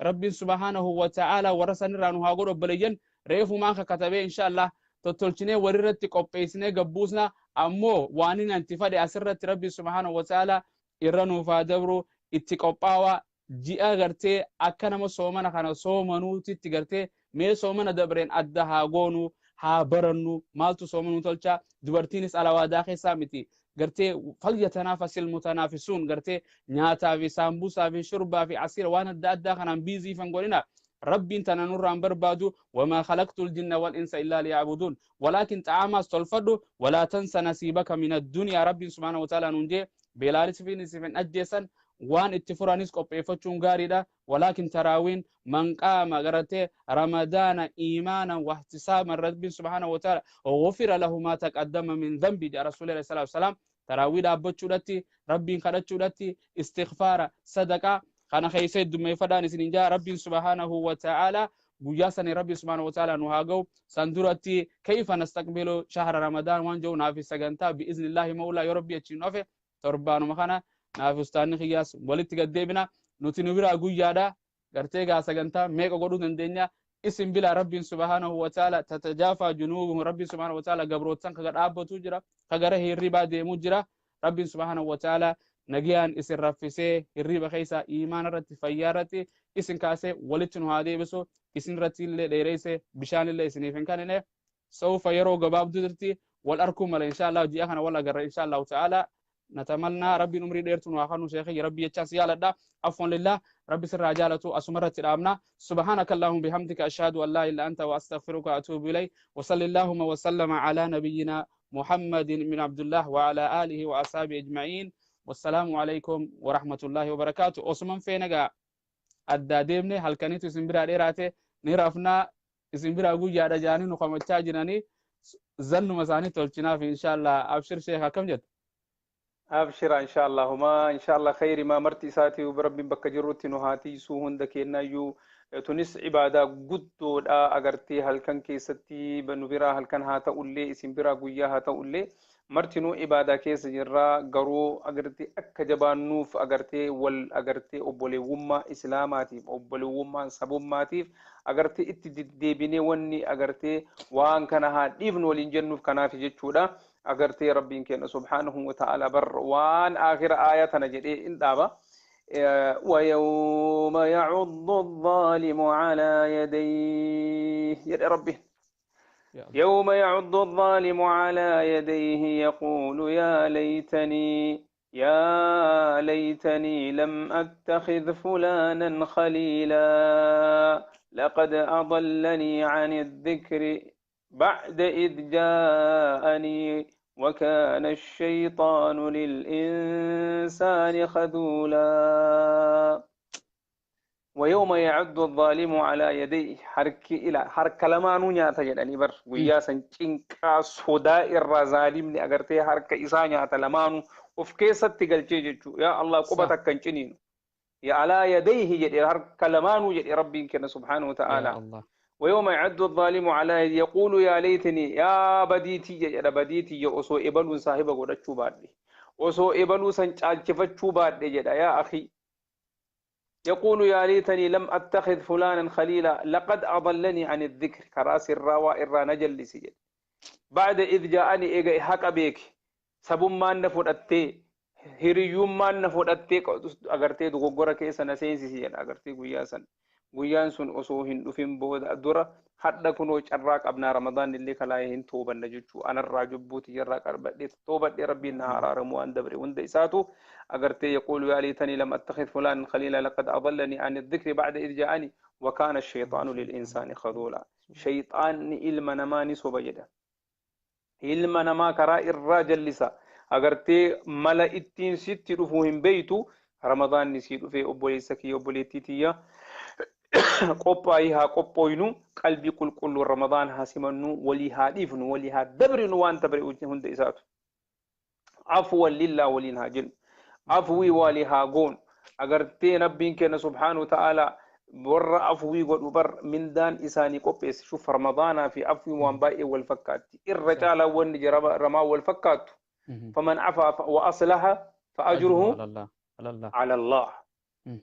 رب سبحانه وتعالى ورسن رانو هاغور بلين ريفو ما كتبه. إن شاء الله tottolchinee walirratti qopheessinee gabbuusna. Ammoo waan inni anti fadhe asirratti Rabbi subhaanahu wa ta'ala irra nuuf haa dabru. Itti qophaawaa. Ji'a gartee akka nama soomana kana soomanuutitti gartee mee soomana dabreen adda haa goonu, haa barannu maaltu soomanuu tolcha. Dubartiinis alawaadaa keessaa miti, gartee falyatanaafasil mutanaafisuun, gartee nyaataa fi saambusaa fi shurbaa fi asiira waan adda addaa kanaan biizii fan godhina. Rabbiin tana nurraan barbaadu. Wamaa khalaqtu ljinna wal insa illaa liya'buduun. Walaakin xaamaas tolfadhu, walaa tansa nasiibaka min addunyaa. Rabbiin subhaanahu wa ta'ala nuun jee, beelaanis fi hin ajjeesan, waan itti furanis qopheeffachuun gaariidha. Walaakin taraawiin man qaama gartee Ramadaana iimaanan wahtisaaban, Rabbiin subhaanahu wa ta'ala غفر له ما تقدم من ذنبه jedha Rasuulli alayhi salaatu wasalaam. Taraawii dhaabbachuudhatti, Rabbiin kadhachuudhatti, istighfaara, sadaqaa kana keessa heddummeeffadhaan isin jaa. Rabbiin subhaanahu wa ta'ala guyyaa sani Rabbi subhaanahu wa ta'ala nu haa ga'u. San duratti kayfa nastaqbilu shahra Ramadaan waan jiru naafi sagantaa bi'iznillaahi mawlaa yoo Rabbi achiin dhufe torbaanuma kana naafi ustaanni kiyyaas walitti gaddeebina. Nuti nu biraa guyyaadha, gartee gaa sagantaa meeqa godhuu dandeenya isin bilaa. Rabbiin subhaanahu wa ta'ala tatajaafaa junuubuhum, Rabbiin subhaanahu wa ta'ala gabrootan kaga dhaabbatu jira, kagara hirribaa deemuu jira. Rabbiin subhaanahu wa ta'ala nagiyaan isin raffisee hirriba keessa iimaan irratti, fayyaa irratti isin kaasee walitti nu haa deebisu. Isin irratti illee dheereesse, bishaan illee isiniif hin kanine. Sawfa yeroo gabaabduu jirti wal arkuu mala. Insha Allah ji'a kana wal agarra, insha Allah ta'ala. Natamalnaa Rabbiin umrii dheertu nu haa kennu. Sheekhi, Rabbi jechaan si jaaladha. Afwan lillah, Rabbi sirraa jaalatu. Asuma irratti dhaabna. Subhaanaka allahumma bihamdika, ashhadu an laa ilaaha anta wa astaghfiruka wa atuubu ilayk, wa salli allahumma wa sallama ala nabiyyina. محمد بن عبد الله وعلى آله وأصحابه أجمعين، والسلام عليكم ورحمة الله وبركاته. أسمان فينا addaa deemne halkaniitu isin biraa dheeraate ni rafnaa, isin biraa guyyaadha jaanii nu kamachaa jiranii, zannuma isaanii tolchinaaf inshallah. Abshir sheekh, akkam jetta? Abshira, inshallah, huma inshallah khayri ma marti isaati rabbiin bakka jirrutti nu haa tiisuu hunda keennayyuu. Tunis ibaadaa guddoodha. Agartee halkan keessatti nu biraa halkan haa ta'ullee, isin biraa guyyaa haa ta'ullee, martinuu ibaadaa keessa jirraa. Garuu agartee akka jabaannuuf, agartee wal agartee obboleewwummaa islaamaatiif, obboleewwummaa sabummaatiif, agartee itti deddeebinee wanni agartee waan kana haa dhiifnu waliin jennuuf kanaaf jechuudha. Agartee rabbiin keenya subhaanahu wa ta'ala bar waan aakhira aayaa tana jedhee in dhaaba. ويوم يعض الظالم على يديه يا ربي، يوم يعض الظالم على يديه يقول يا ليتني، يا ليتني لم أتخذ فلانا خليلا لقد أضلني عن الذكر بعد إذ جاءني وكان الشيطان للإنسان خذولا. ويوم يعد الظالم على يديه، حرك إلى حرك لما نياتا jedhanii bar guyyaa san cinqaa sodaa irraa zaalimni agartee harka isaa nyaata lamaanuu of keessatti galchee jechuu. Yaa Allah, quba takka hin ciniinu. Ya alaa yadayhi jedhe, harka lamaanuu jedhe rabbiin kenna subhaanahu wa ta'ala. ويوم يعد الظالم على يقول يا ليتني، يا بديتي يا بديتي يا أسو إبلو صاحب غدچو بادي، أسو إبلو سن چالچفچو بادي جدا. يا أخي، يقول يا ليتني لم أتخذ فلانا خليلا لقد أضلني عن الذكر، كراس الروا إرى نجلس بعد إذ جاءني. إيجا حق بيك سبب ما نفوت hiriyyummaan na fudhattee agartee dogoggora keessa na seensisi jedha. Agartee guyyaa san, guyyaan sun osoo hin dhufin booda dura hadha kunoo carraa qabnaa, ramadaan illee kalaayee hin toobanna jechuu. Anarraa jubbuuti irraa qarbadhee toobadhee rabbiin na araaramu waan dabre hunda isaatu. Agartee يقول يا ليتني لم أتخذ فلان خليلا لقد أضلني عن الذكر بعد إذ جاءني وكان الشيطان للإنسان خذولا. شيطان ilma namaa ni soba jedha, ilma namaa karaa irraa jallisa. Agartee mala ittiin sitti dhufuu hin beeytu. Ramadaanni sii dhufee, obboleessa kiyya, obboleettii tiyya, qophaa'ii haa qophooynu, qalbii qulqulluu ramadaan haa simannu, walii haa dhiifnu, walii haa dabrinu waan dabre hunda isaatu. Afuwan lillaa waliin haa jennu, afwii walii haa goonu. Agartee rabbiin kenna subhaanahu wa ta'ala warra afwii godhu bar mindaan isaanii qopheesse. Shuf, ramadaanaa fi afwii waan baay'ee wal fakkaatti, irra caalaa wanni ramaa wal fakkaattu. فمن عفا وأصلح فأجره على الله.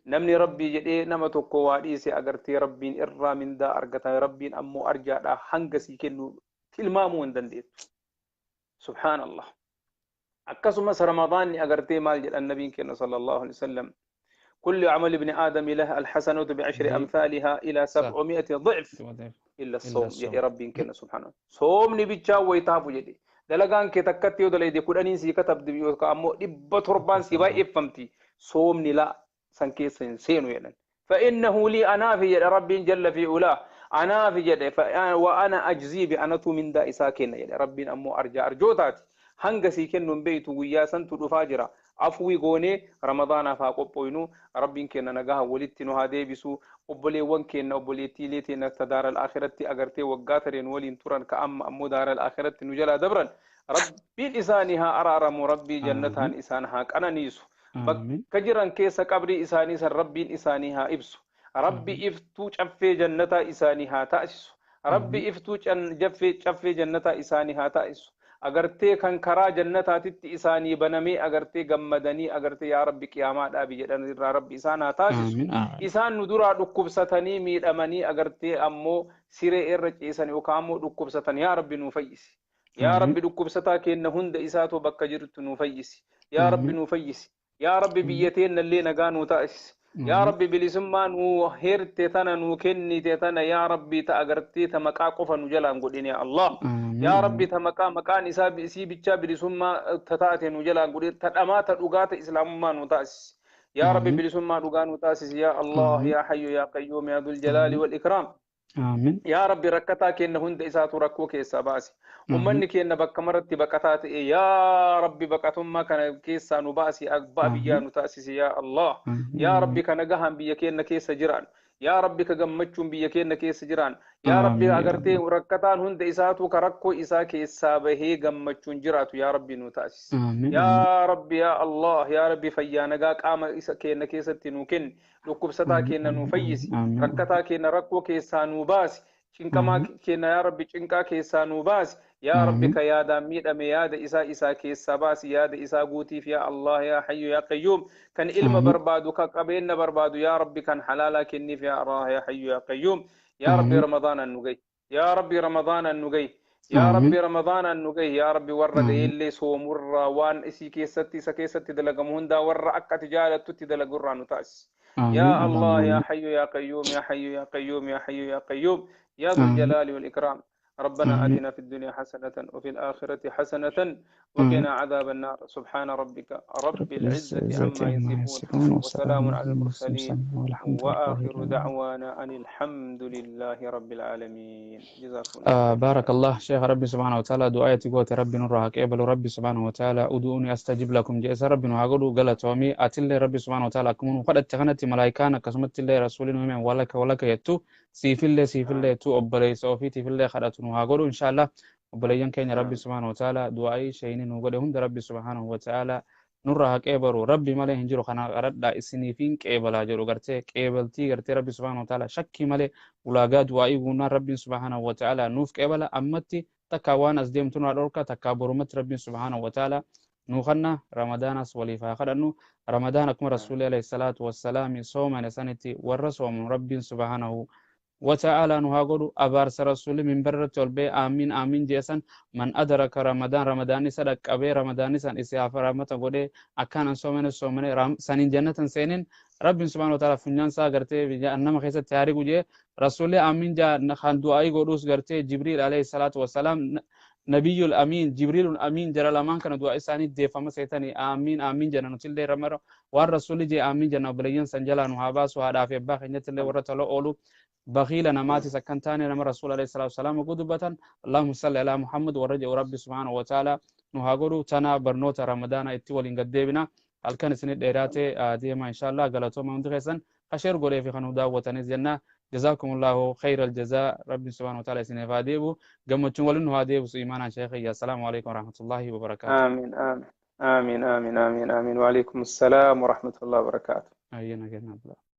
Namni rabbii jedhee nama tokko waa dhiise, agartee rabbiin irraa mindaa argata. Rabbiin ammoo arjaadha, hanga sii kennu tilmaamuu hin dandeettu. Subhaanallah. Akkasumas ramadaanni agartee maal jedhan nabiin kenna sallallahu alaihi wasallam? كل عمل ابن آدم له الحسنة بعشر أمثالها إلى 700 ضعف إلا الصوم jedhe rabbiin kenna subhaanahu. Soomni bichaa wayitaafu jedhe. Dalagaan kee takkatti yoo dalayde 10n sii katabdi yookaan ammoo 700n sii baay'eeffamti. Soomni la san keessa hin seenu jedhan. فإنه لي، أنا في jedhe rabbiin جل في علاه، أنا في jedhe وأنا أجزي به، anatu mindaa isaa kenna jedhe. Rabbiin ammoo arjaa arjootaati, hanga sii kennu hin beeytu. Guyyaa santu dhufaa jira. Afwii goonee ramadaanaaf haa qophooynu. Rabbiin kenna nagaha walitti nu haa deebisu. Obboleewwan kenna, obboleettiilee teenya ta daaral akhiratti agartee waggaa tareen waliin turan, ka amma ammoo daaral akhiratti nu jalaa dabran, rabbiin isaanii haa araaramu, rabbii jannataan isaan haa qananiisu, bakka jiran keessa qabrii isaanii san rabbiin isaanii haa ibsu, rabbi iftuu caffee jannataa isaanii haa taasisu, rabbi iftuu caffee jannataa isaanii haa taasisu. Agartee kan karaa jannataatitti isaanii banamee, agartee gammadanii, agartee yaa rabbi qiyaamaa dhaabi jedhan irraa rabbi isaan haa taasisu. Isaan nu duraa dhukkubsatanii miidhamanii, agartee ammoo siree irra ciisan yookaan ammoo dhukkubsatan, yaa rabbi nuu fayyisi. Yaa rabbi, dhukkubsataa kenna hunda isaatu bakka jirtu nuu fayyisi. Yaa rabbi, nuu fayyisi. Yaa rabbi, biyya teennallee nagaa nuu taasisi. Yaa rabbi, bilisummaa nuu heerte tana nuu kennite tana, yaa rabbi, ta agartee ta maqaa qofa nu jalaan godhin. Yaa Allah, yaa rabbi, ta maqaa maqaan isaa isii bichaa bilisummaa ta taate nu jalaan godhin, ta dhamaa ta dhugaa ta islaamummaa nu taasisi. Yaa rabbi, bilisummaa dhugaa nu taasisi. Yaa Allah, yaa hayyu yaa qayyuum, yaa dhul jalaali wal ikraam. Amiin. Yaa Rabbi, rakkataa keenya hunda isaatu rakkoo keessaa baasi. Amiin. Ummanni keenya bakka maratti baqataa ta'e, yaa Rabbi, baqatummaa kana keessaa nu baasi, abbaa biyyaa Amiin. nu taasisi, yaa Allah. Amiin. Yaa Rabbi, kana gahaan biyya keenya keessa jiran. Yaa Rabbi, ka gammachuun biyya keenya keessa jiran. Yaa Rabbi, Amiin yaa agartee Allah. rakkataan hunda isaatu ka rakkoo isaa keessaa bahee gammachuun jiraatu, yaa Rabbi, nu taasisi. Amiin. Amiin. Yaa Rabbi, yaa Allah, yaa Rabbi, fayyaa nagaa qaama isa keenya keessatti nuu kenni. Dhukkubsataa Amiin. keenya nuu Amiin. fayyisi. Amiin. Rakkataa keenya rakkoo keessaa nuu baasi. Cinqamaa Amiin. keenya, yaa Rabbi, cinqaa keessaa nuu baasi. Yaa Rabbi, Amiin. ka yaadaan miidhame yaada isaa isaa keessaa baasi, yaada isaa guutiif, yaa Allah, yaa Hayyu yaa Qayyuum. Kan ilma Amiin. barbaadu, ka qabeenya barbaadu, yaa Rabbi, kan halaalaa kenniif, yaa Allah, yaa Hayyu yaa Qayyuum. Yaa Rabbi, Amiin. Ramadaanaan nu gahi. Yaa Rabbi, Ramadaanaan nu gahi. Yaa Amiin. Rabbi, Ramadaanaan nu gahi. Yaa Rabbi, warra Amiin. gaheellee soomurraa waan isii keessatti isa keessatti dalagamu hundaa warra akka ati jaalattutti dalagurraa nu taasisi. Amiin. يا الله Allahumma يا amiin. حي يا قيوم، يا حي يا قيوم، يا حي يا قيوم، يا ذو Amiin. الجلال والإكرام. ربنا Amiin. آتنا في الدنيا حسنة وفي الآخرة حسنة Amiin. وقنا عذاب النار. سبحان ربك رب رب العزة العزة عما عما يصفون يصفون وسلام وسلام على على المرسلين المرسلين والحمد لله وآخر رب العالمين. دعوانا أن الحمد لله رب العالمين. جزاكم الله خير. بارك الله شيخ، ربي سبحانه وتعالى دعاء قوت ربي نروح قبل ربي سبحانه وتعالى ادعوني استجب لكم جئس ربي نهاغدو غلطومي اتل ربي سبحانه وتعالى كمون قد تغنت ملائكه كسمت الله رسول من ولك ولك يتو سيفل سيفل يتو أبلي سوفيتي في الله خدت نهاغدو ان شاء الله. وبليان كان ربي آمين. سبحانه وتعالى دعاء شيء نغده هم ربي سبحانه وتعالى nurraa qeebaru rabbi malee hin jiru. Kana qaradhaa isiniifin qeebalaa jedhu gartee qeebaltii gartee rabbi subhaanahu wa ta'ala shakkii malee ulaagaa du'aa'ii guunnaan rabbiin subhaanahu wa ta'ala nuuf qeebala. Ammatti takka waan as deemtu nu dhorka, takka borumatti rabbiin subhaanahu wa ta'ala nuu kanna. Ramadaanas waliif haa kadhannu. Ramadaan akkuma rasuulli alayhi salaatu wassalaami soomane sanitti warra soomu rabbiin subhaanahu وتعالى نهاغدو. أبارس رسول من برة والبي آمين آمين جيسان من أدرك رمضان، رمضان صدق أبي رمضان سان إسياف رحمة غدي أكان سومن سومن رام سنين جنة سنين رب سبحانه وتعالى فنجان سا غرتي أنما خيسة تاريخ وجه رسول آمين جا نخان دعائي غدوس غرتي جبريل عليه الصلاة والسلام، نبي الأمين جبريل الأمين جرى لمان كان دعاء ساني ديفما سيتاني آمين آمين جنا نتيل رمر والرسول جي آمين جنا بلين سنجلا نهاباس وهذا في باخ نتيل ورتلو أولو بخيل نماتي سكنتاني نما رسول عليه الصلاة والسلام قدبة. اللهم صل على محمد ورجع ربي سبحانه وتعالى نهاغرو تنا برنوتا رمضان اتولين قديبنا الكان سنة ديراتي ديما إن شاء الله قالتو ما مدخيسا خشير قولي في خنو داوة نزلنا. جزاكم الله خير الجزاء. ربي سبحانه وتعالى سنة فاديبو قمتشون ولنو هاديبو إيمانا شيخي. السلام عليكم ورحمة الله وبركاته. آمين آمين آمين آمين آمين آمين، وعليكم السلام ورحمة الله وبركاته. أينا كنا.